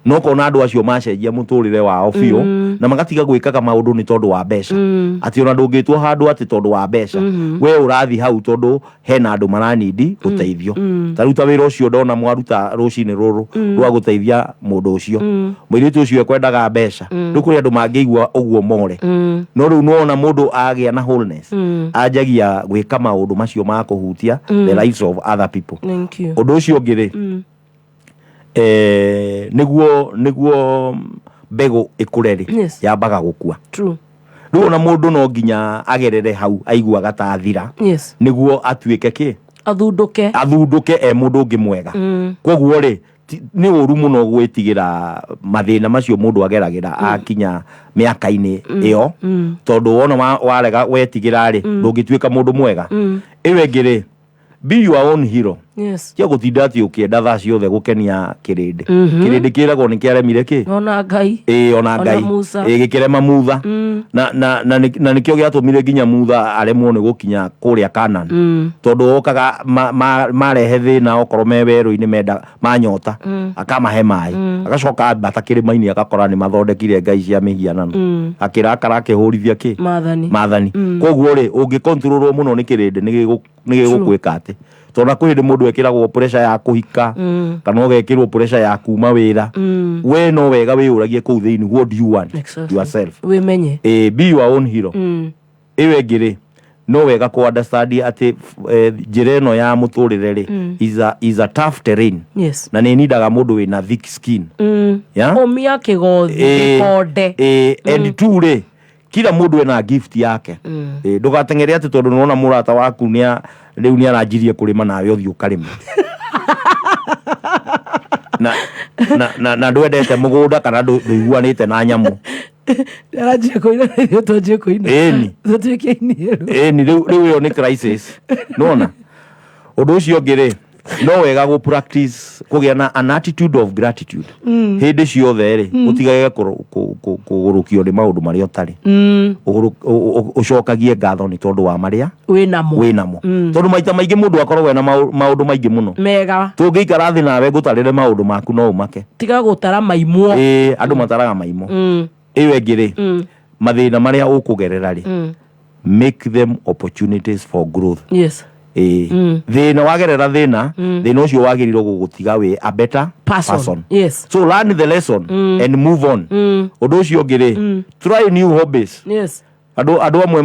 No kona andũ acio macenjia mũtũrĩre wao biũ, na magatiga gwĩkaga maũndũ nĩ tondũ wa mbeca. Atĩ ona ndũngĩtwo handũ atĩ tondũ wa mbeca. We ũrathiĩ hau tondũ hena andũ maranindi ũteithio. Ta rĩu ta wĩra ũcio ndona mwaruta rũcinĩ rũrũ, rwa gũteithia mũndũ ũcio. Mũirĩtu ũcio ekwendaga mbeca. Rĩu kũrĩ andũ mangĩigua ũguo more. No rĩu nĩwona mũndũ agĩa na wholeness, anjagia gwĩka maũndũ macio ma kũhutia the lives of other people. Thank you. Ũndũ ũcio ũngĩ rĩ, nĩguo mbegũ ĩkũre rĩ, yambaga gũkua. True. Rĩu ona mũndũ no nginya agerere hau aiguaga ta athira nĩguo atuĩke kĩ, Athundũke. Athundũke e mũndũ ũngĩ mwega. Koguo rĩ, nĩ ũru mũno gwĩtigĩra mathĩna macio mũndũ ageragĩra akinya mĩaka-inĩ ĩyo, tondũ wona warega wetigĩra rĩ, ndũngĩtuĩka mũndũ mwega. Ĩyo ĩngĩ rĩ, be your own hero. Tia gũtinda atĩ ũkĩenda thaa ciothe gũkenia kĩrĩndĩ. Kĩrĩndĩ kĩragwo nĩ kĩaremire kĩ. Ona Ngai. Ĩĩ, ona Ona Ngai. Musa. Ĩĩ, gĩkĩrema Mutha. Na nĩkĩo gĩatũmire nginya Mutha aremwo nĩ gũkinya kũrĩa Canaan, tondũ okaga marehe thĩna, okorwo me werũ-inĩ menda manyota, akamahe maĩ, agacoka ambata kĩrĩma-inĩ agakora nĩ mathondekire ngai cia mĩhianano. Akĩrakara, akĩhũrithia kĩ? Maathani. Maathani. Koguo rĩ, ũngĩkontrolwo mũno nĩ kĩrĩndĩ, nĩ gĩgũkwĩka atĩ tondũ na kwĩ hĩndĩ mũndũ ekĩragwo pressure ya kũhika, kana ũgekĩrwo pressure ya kuma wĩra. We no wega wĩyũragie kũu thĩinĩ, what do you want yourself? Wĩmenye. Be your own hero. Ĩyo ĩngĩ rĩ, no wega kũ understand atĩ njĩra ĩno ya mũtũrĩre rĩ, is a tough terrain, na nĩ nindaga mũndũ wĩna thick skin. Yeah? Ũmia kĩgothi, gĩkonde. And two rĩ, kila mũndũ ena gift yake. Ndũgateng'ere atĩ tondũ nĩwona mũrata waku nĩa rĩu nĩ aranjirie kũrĩma, nawe ũthiĩ ũkarĩma na ndwendete mũgũnda kana ndũiguanĩte na nyamũ. Aranjia kũina na ithuĩ twanjie kũina. Ĩni. Tũtuĩke aini rĩu. Ĩni, rĩu ĩyo nĩ crisis nona. Ũndũ ũcio ũngĩ rĩ, no wega gũ practice kũgĩa na an attitude of gratitude hĩndĩ ciothe rĩ, ũtigage kũgũrũkio nĩ maũndũ marĩa ũtarĩ. Ũcokagie ngatho nĩ tondũ wa marĩa wĩ namo. Wĩ namo, tondũ maita maingĩ mũndũ akoragwo ena maũndũ maingĩ mũno mega. Tũngĩikara thĩ nawe ngũtarĩre maũndũ maku, no ũmake. Tiga gũtara maimwo. Ĩĩ, andũ mataraga maimo. Ĩyo ĩngĩ rĩ, mathĩna marĩa ũkũgerera rĩ, make them opportunities for growth. Ĩĩ, thĩna wagerera thĩna, thĩna ũcio wagĩrĩirwo gũgũtiga wĩ a better person. Person. So learn the lesson and move on. Ũndũ ũcio ũngĩ rĩ, try new hobbies. Andũ amwe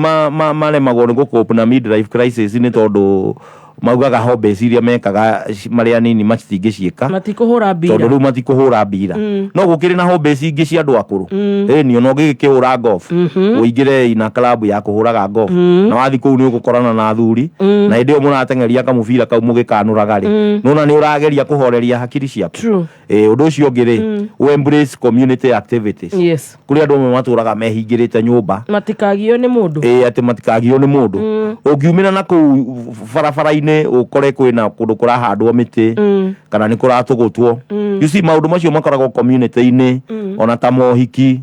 maremagwo nĩ gũcope na midlife crisis nĩ tondũ maugaga hobbies iria mekaga marĩ anini matingĩciĩka. Matikũhũra mbira. Tondũ rĩu matikũhũra mbira. No gũkĩrĩ na hobbies ingĩ cia andũ akũrũ. Ĩni, ona ũngĩgĩkĩhũra golf, ũingĩre ina club ya kũhũraga golf, na wathi kũu nĩ ũgũkorana na athuri, na hĩndĩ ĩyo mũrateng'eria kamũbira kau mũgĩkanũraga rĩ, nona nĩ ũrageria kũhoreria hakiri ciaku. Ĩ, ũndũ ũcio ũngĩ rĩ, ũ embrace community activities. Kũrĩ andũ amwe matũraga mehingĩrĩte nyũmba. Matikagio nĩ mũndũ. Ĩ, atĩ matikagio nĩ mũndũ. Ũngiumĩra na kũu barabara-inĩ ũkore kwĩna kũndũ kũrahandwo mĩtĩ, kana nĩ kũratũgũtwo, you see, maũndũ macio makoragwo community-inĩ, ona ta mohiki,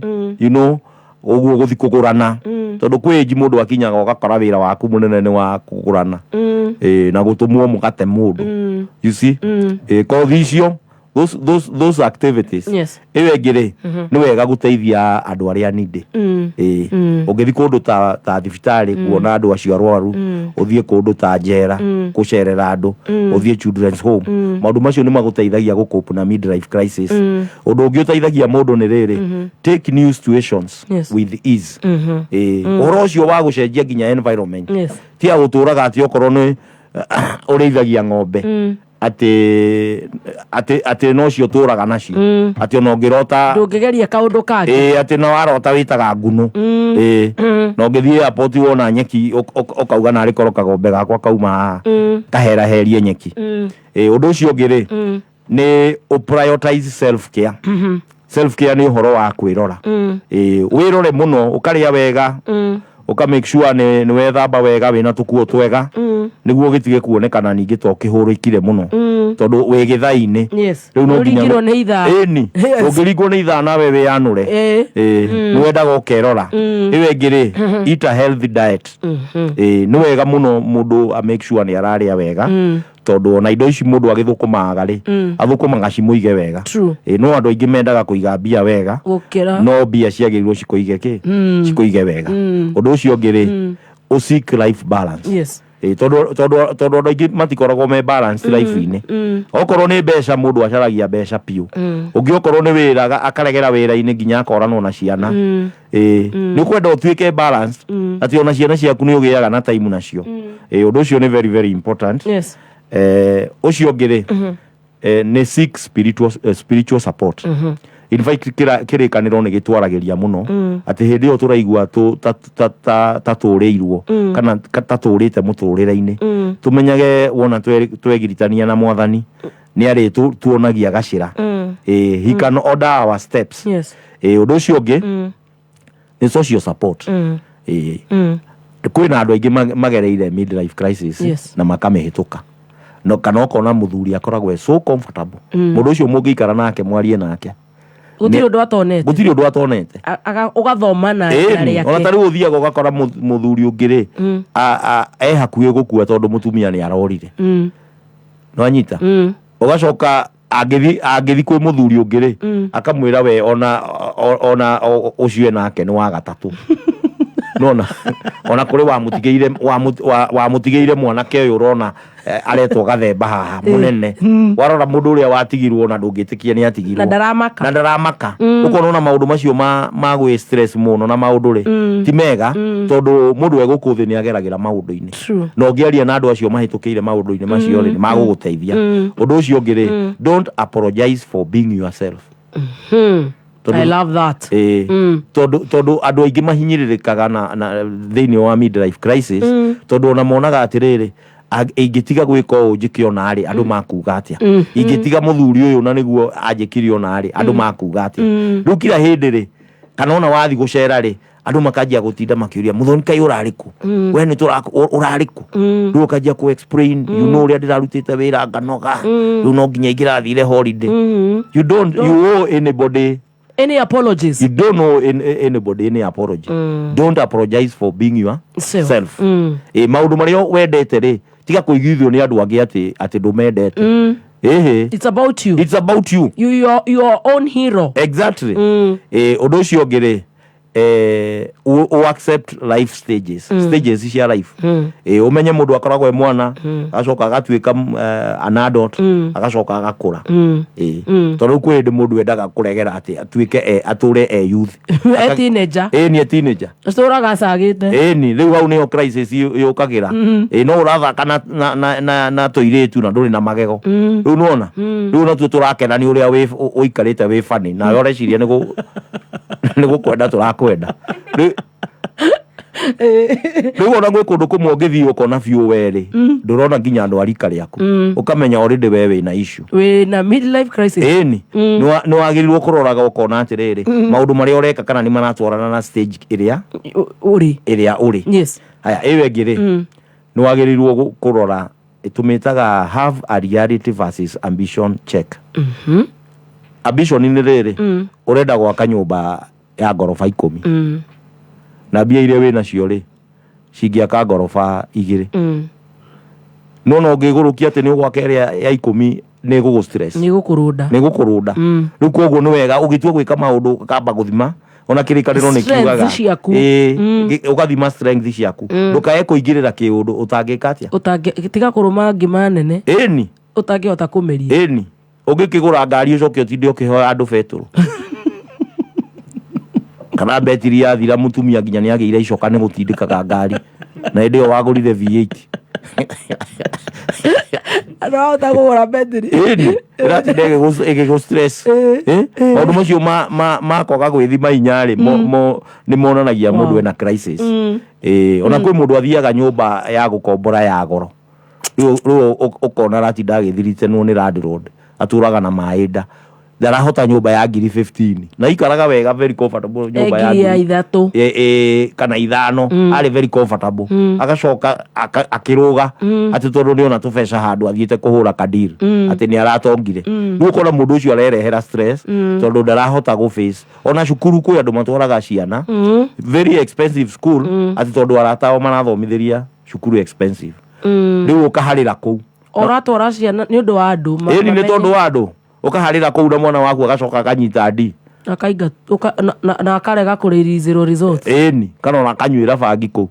ũguo gũthi kũgũrana, tondũ kwĩ ĩnji mũndũ akinyaga ũgakora wĩra waku mũnene nĩ wa kũgũrana. Ĩ, na gũtũmwo mũgate mũndũ, you see. Ĩ, kothi icio, those activities. Ĩyo ĩngĩ rĩ, nĩ wega gũteithia andũ arĩa needy. Ĩ, ũngĩthiĩ kũndũ ta thibitarĩ kuona andũ acio arwaru, ũthiĩ kũndũ ta njera gũcerera andũ, ũthiĩ children's home, maũndũ macio nĩ magũteithagia gũcope na midlife crisis. Ũndũ ũngĩ ũteithagia mũndũ nĩ rĩrĩ, take new situations with ease. Ĩ, ũhoro ũcio wa gũcenjia nginya environment, ti ya gũtũraga atĩ okorwo nĩ ũrĩithagia ng'ombe, atĩ nocio ũtũraga nacio, atĩ ona ũngĩrota Ndũngĩgeria kaũndũ kangĩ. Ĩ, atĩ na warota wĩtaga ngunũ. Ĩ, na ũngĩthiĩ airport wona nyeki ũkauga narĩ korwo kagombe gakwa kauma haha kaheraherie nyeki. Ĩ, ũndũ ũcio ũngĩ rĩ, nĩ ũ prioritize self care. Self care nĩ ũhoro wa kwĩrora. Ĩ, wĩrore mũno, ũkarĩa wega, ũka make sure nĩ wethamba wega, wĩna tũkuo twega, nĩguo gĩtige kuonekana ningĩ to kĩhũrĩkire mũno, tondũ wĩ gĩthai-inĩ. Rĩu no nginya Ũringirwo nĩ ithaa. Ĩni, ũngĩringwo nĩ ithaa nawe wĩyanũre. Ĩ, nĩ wendaga ũkerora. Ĩyo ĩngĩ rĩ, eat a healthy diet. Ĩ, nĩ wega mũno mũndũ a make sure nĩ ararĩa wega, tondũ ona indo ici mũndũ agĩthũkũmaga rĩ, athũkũmaga cimũige wega. Ĩ, no andũ aingĩ mendaga kũiga mbia wega, Gũkĩra. no mbia ciagĩrĩirwo cikũige kĩ? Cikũige wega. Ũndũ ũcio ũngĩ rĩ, ũ seek life balance. Ĩ, tondũ andũ aingĩ matikoragwo me balanced life-inĩ. Okorwo nĩ mbeca, mũndũ acaragia mbeca biũ. Ũngĩ okorwo nĩ wĩra, akaregera wĩra-inĩ nginya akoranwo na ciana. Ĩ, nĩ ũkwenda ũtuĩke balanced, atĩ ona ciana ciaku nĩ ũgĩaga na time nacio. Ĩ, ũndũ ũcio nĩ very very important. Ũcio ũngĩ rĩ, nĩ seek spiritual support. In fact kĩrĩkanĩro nĩ gĩtwaragĩria mũno atĩ hĩndĩ ĩyo tũraigua ta tũrĩirwo kana ta tũrĩte mũtũrĩre-inĩ, tũmenyage wona twegiritania na mwathani nĩ arĩ tuonagia gacĩra. He can order our steps. Ũndũ ũcio ũngĩ nĩ social support. Kwĩna andũ aingĩ magereire midlife crisis na makamĩhĩtũka, no kana ũkona mũthuri akoragwo e so comfortable, mũndũ ũcio mũngĩikara nake, mwarie nake, Gũtirĩ ũndũ atonete. Gũtirĩ ũndũ atonete. Ũgathoma na Ĩni, ona ta rĩake. Rĩu ũthiaga ũgakora mũthuri ũngĩ rĩ, e hakuhĩ gũkua tondũ mũtumia nĩ arorire. Nĩwanyita? Ũgacoka angĩthi kwĩ mũthuri ũngĩ rĩ, akamwĩra we ona ũcio enake nĩ wa gatatũ, nona ona kũrĩ wamũtigĩire mwanake ũyũ ũrona, aretwo gathemba haha mũnene. Warora mũndũ ũrĩa watigirwo na ndũngĩtĩkia nĩ atigirwo Na ndaramaka. Na ndaramaka. Ũkona ona maũndũ macio ma gwĩ stress mũno na maũndũ rĩ, ti mega, tondũ mũndũ e gũkũ thĩ nĩ ageragĩra maũndũ-inĩ. Na ũngĩaria na andũ acio mahĩtũkĩire maũndũ-inĩ macio rĩ, nĩ magũgũteithia. Ũndũ ũcio ũngĩ rĩ, don't apologize for being yourself. I love that. Tondũ andũ aingĩ mahinyĩrĩrĩkaga na thĩinĩ wa midlife crisis, tondũ ona monaga atĩrĩrĩ, ingĩtiga gwĩka ũũ njĩke ona rĩ, andũ makuga atĩa? Ingĩtiga mũthuri ũyũ na nĩguo anjĩkire ona rĩ, andũ makuga atĩa? Rĩu kila hĩndĩ rĩ, kana ona wathi gũcera rĩ, andũ makanjia gũtinda makĩũria, "Mũthoni, kaĩ ũrarĩ kũ? We nĩ ũrarĩ kũ?" Rĩu ũkanjia kũ explain, you know, ũrĩa ndĩrarutĩte wĩra nganoga, rĩu no nginya ingĩrathire holiday. You don't, you owe anybody any apologies. You don't owe anybody any apology. Don't apologize for being your self. Self. Maũndũ marĩa wendete rĩ, tiga kũiguithio nĩ andũ angĩ atĩ ndũmendete. Ĩhĩ. It's about you. It's about you. You are your own hero. Exactly. Ũndũ ũcio ũngĩ rĩ, u accept life stages, stages cia life. Ũmenye mũndũ akoragwo e mwana, agacoka agatuĩka an adult, agacoka agakũra. Tondũ rĩu kwĩ hĩndĩ mũndũ endaga kũregera atĩ atuĩke atũre e youth. E teenager. Ĩni, e teenager. Ũtũraga acagĩte. Ĩni, rĩu hau nĩho crisis yũkagĩra. No ũrathaka na tũirĩtu na ndũrĩ na magego. Rĩu nĩwona, rĩu natuo tũrakena nĩ ũrĩa ũikarĩte wĩ funny, nawe ũreciria nĩ gũkwenda tũrakwenda. Rĩu ona gwĩ kũndũ kũmwe ũngĩthiĩ ũkona biũ werĩ ndũrona nginya andũ a rika rĩaku, ũkamenya already we wĩna issue. Wĩna midlife crisis. Ĩni, nĩ wagĩrĩirwo kũroraga ũkona atĩrĩrĩ, maũndũ marĩa ũreka kana nĩ maratwarana na stage ĩrĩa ũrĩ. Ĩrĩa ũrĩ. Haya, ĩyo ĩngĩ rĩ, nĩ wagĩrĩirwo kũrora, tũmĩtaga have a reality versus ambition check. Ambition nĩ rĩrĩ, ũrenda gwaka nyũmba ya ngoroba 10, na mbia iria wĩ nacio rĩ, cingĩaka ngoroba 2. No ũngĩgũrũkia atĩ nĩ ũgwaka ĩrĩa ya 10, nĩ ĩgũgũ stress. Nĩ gũkũrũnda. Nĩ gũkũrũnda. Rĩu koguo nĩ wega ũgĩtua gwĩka maũndũ, ũkamba gũthima, ona kĩrĩkanĩro nĩ Strength kiugaga ciaku. Ĩĩ, ũgathima strength ciaku, ndũkae kũingĩrĩra kĩũndũ ũtangĩka atĩa. Tiga kũrũma ngima nene Ĩni. ũtangĩhota kũmĩria. Ĩni, ũngĩkĩgũra ngari ũcoke ũtinde ũkĩhoya andũ betũrũ, kana betiri yathira, mũtumia nginya nĩ agĩire icoka nĩ gũtindĩkaga ngari, na hĩndĩ ĩyo wagũrire V8. Andũ ahota kũgũra betiri. Ĩni, ĩratinda ĩgĩgũ stress. Maũndũ macio ma kwaga gwĩthima hinya rĩ, nĩ monanagia mũndũ ena crisis. Ona kwĩ mũndũ athiaga nyũmba ya gũkombora ya goro, rĩu ũkona aratinda agĩthiritenwo nĩ landlord, atũraga na maĩ nda, ndarahota nyũmba ya ngiri 15 na ikaraga wega, very comfortable nyũmba ya ngiri ya ngiri 3. Kana 5, arĩ very comfortable. Agacoka akĩrũga atĩ tondũ nĩona tũbeca handũ athiĩte kũhũra kadiri, atĩ nĩ aratongire. Rĩu ũkona mũndũ ũcio arerehera stress, tondũ ndarahota gũ face. Ona cukuru kwĩ andũ matwaraga ciana very expensive school, atĩ tondũ arata ao marathomithĩria cukuru expensive. Rĩu ũkaharĩra kũu. Ũratwara ciana nĩ ũndũ wa andũ Ĩni, nĩ tondũ wa andũ, ũkaharĩra kũu na mwana waku agacoka akanyita D. Akainga na akarega kũrĩ zero results. Ĩni, kana ona akanyuĩra bangi kũu.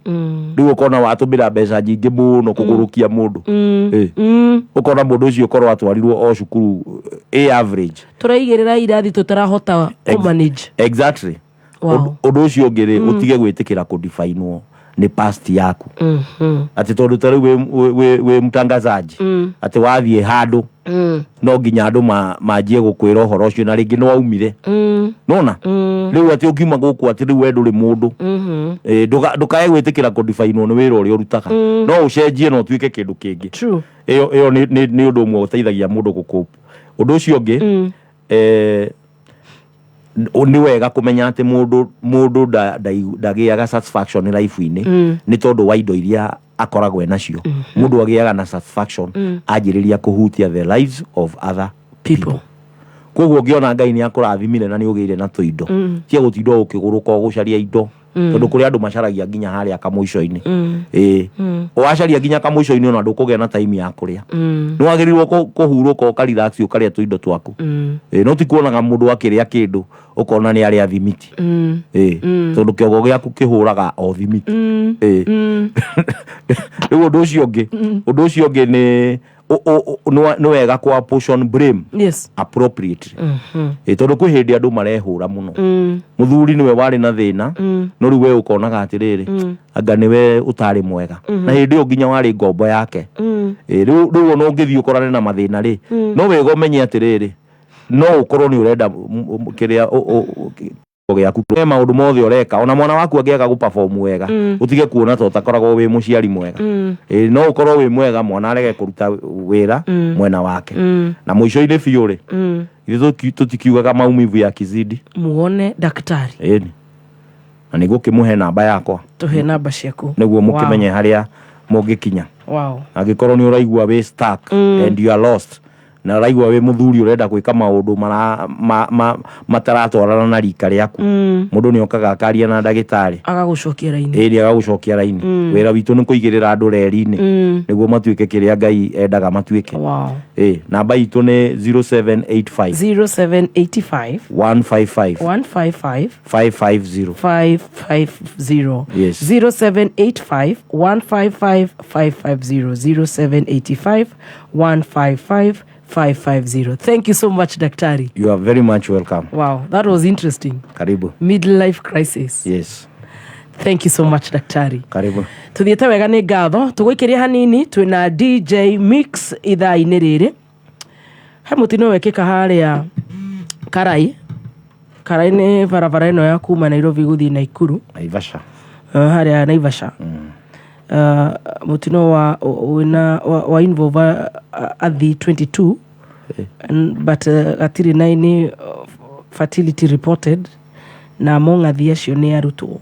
Rĩu ũkona watũmĩra mbeca nyingĩ mũno kũgũrũkia mũndũ. Ũkona mũndũ ũcio korwo atwarirwo o cukuru A average. Tũraigĩrĩra irathi tũtarahota kũ manage. Exactly. Wow. Ũndũ ũcio ũngĩ rĩ, ũtige gwĩtĩkĩra kũdifainwo Nĩ past yaku. Atĩ tondũ ta rĩu wĩ mtangazaji, atĩ wathiĩ handũ, no nginya andũ manjie gũkwĩra ũhoro ũcio, na rĩngĩ nĩ waumire. Nona rĩu atĩ ũngiuma gũkũ atĩ rĩu we ndũrĩ mũndũ. Ĩ, ndũkae gwĩtĩkĩra kũdifainwo nĩ wĩra ũrĩa ũrutaga. No ũcenjie na ũtuĩke kĩndũ kĩngĩ. True. Ĩyo nĩ ũndũ ũmwe ũteithagia mũndũ gũkũp. Ũndũ ũcio ũngĩ, nĩ wega kũmenya atĩ mũndũ ndagĩaga satisfaction life-inĩ nĩ tondũ wa indo iria akoragwo enacio. Mũndũ agĩaga na satisfaction anjĩrĩria kũhutia the lives of other people. Koguo ũngĩona Ngai nĩ akũrathimire na nĩ ũgĩire na tũindo, tia gũtinda ũkĩgũrũka ũgũcaria indo, tondũ kũrĩ andũ macaragia nginya harĩa kamũico-inĩ. Ĩĩ, wacaria nginya kamũico-inĩ, ona ndũkũgĩa na time ya kũrĩa. Nĩ wagĩrĩirwo kũhurũka, ũkarelax, ũkarĩa tũindo twaku. Ĩĩ, no ti kuonaga mũndũ akĩrĩa kĩndũ ũkona nĩ arĩa thimiti. Ĩĩ, tondũ kĩongo gĩaku kĩhũraga o thimiti. Ĩĩ. Rĩu ũndũ ũcio ũngĩ nĩ nĩ wega kwa portion blame appropriately. Ĩĩ, tondũ kwĩ hĩndĩ andũ marehũra mũno. Mũthuri nĩwe warĩ na thĩna, no rĩu we ũkonaga atĩrĩrĩ, anga nĩwe ũtarĩ mwega, na hĩndĩ ĩyo nginya warĩ ngombo yake. Ĩĩ, rĩu ona ũngĩthiĩ ũkorane na mathĩna rĩ, no wega ũmenye atĩrĩrĩ, no ũkorwo nĩ ũrenda kĩrĩa gĩaku he maũndũ mothe ũreka, ona mwana waku angĩaga gũperform wega, ũtige kuona ta ũtakoragwo wĩ mũciari mwega. Ĩĩ, no ũkorwo wĩ mwega, mwana arege kũruta wĩra mwena wake. Na mũico-inĩ biũ rĩ, ithuĩ tũtikiugaga maumivu ya kizidi Muone daktari. Ĩni, na nĩguo kĩmũhe namba yakwa. Tũhe namba ciaku. Nĩguo mũkĩmenye harĩa mũngĩkinya. Angĩkorwo nĩ ũraigua wĩ stuck and you are lost, na ũraigua wĩ mũthuri ũrenda gwĩka maũndũ mataratwarana na rika rĩaku, mũndũ nĩ okaga akaria na ndagĩtarĩ. Agagũcokia raini. Ĩĩ, agagũcokia raini. Wĩra witũ nĩ kũigĩrĩra andũ reri-inĩ nĩguo matuĩke kĩrĩa Ngai endaga matuĩke. Ĩĩ, namba itũ nĩ 0785 0785 155 155 550. 550. Yes. 0785 155 550, 0785 155 550. Thank you so much, daktari. You are very much welcome. Wow, that was interesting. Karibu. Midlife crisis. Yes. Thank you so much, daktari. Karibu. Tuthiĩte wega, nĩ ngatho. Tũgũikĩria hanini, twĩna DJ Mix ithaa-inĩ rĩrĩ. He mũtino wekĩka harĩa Karai. Karai nĩ barabara ĩno ya kuma Nairobi gũthiĩ Naikuru. Naivasha. Harĩa Naivasha. Mũtino wa wĩna wa involve athii 22, but gatirĩ na any fatality reported, na among athii acio nĩ arutwo.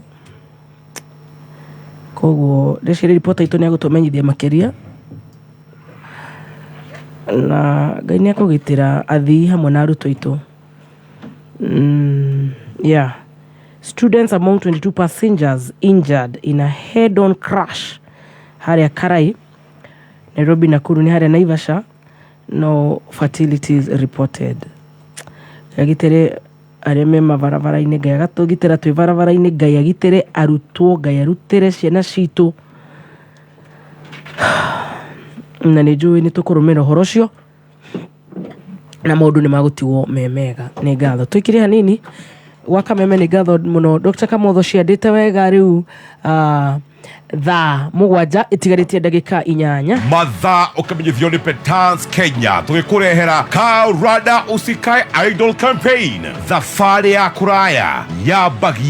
Koguo ndĩciria ripota itũ nĩ agũtũmenyithia makĩria, na Ngai nĩ akũgitĩra athii hamwe na arutwo aitũ. Yeah. Students among 22 passengers injured in a head-on crash harĩa Karai, Nairobi Nakuru, nĩ harĩa Naivasha. No fatalities reported. Agitĩre arĩa me mabarabara-inĩ, Ngai agatũgitĩra twĩ barabara-inĩ, Ngai agitĩre arutwo, Ngai arutĩre ciana citũ, na nĩ njũĩ nĩ tũkũrũmĩrĩra ũhoro ũcio na maũndũ nĩ magũtigwo me mega. Nĩ ngatho. Tũikire hanini gwa kameme. Nĩ ngatho mũno, Dr. Kamotho, ciandĩte wega. Rĩu thaa 7 ĩtigarĩtie ndagĩka 8. Mathaa ũkĩmenyithio nĩ Petans Kenya, tũgĩkũrehera Kaa Rada Usikae Idle campaign, thabarĩ ya kũraya yambagia.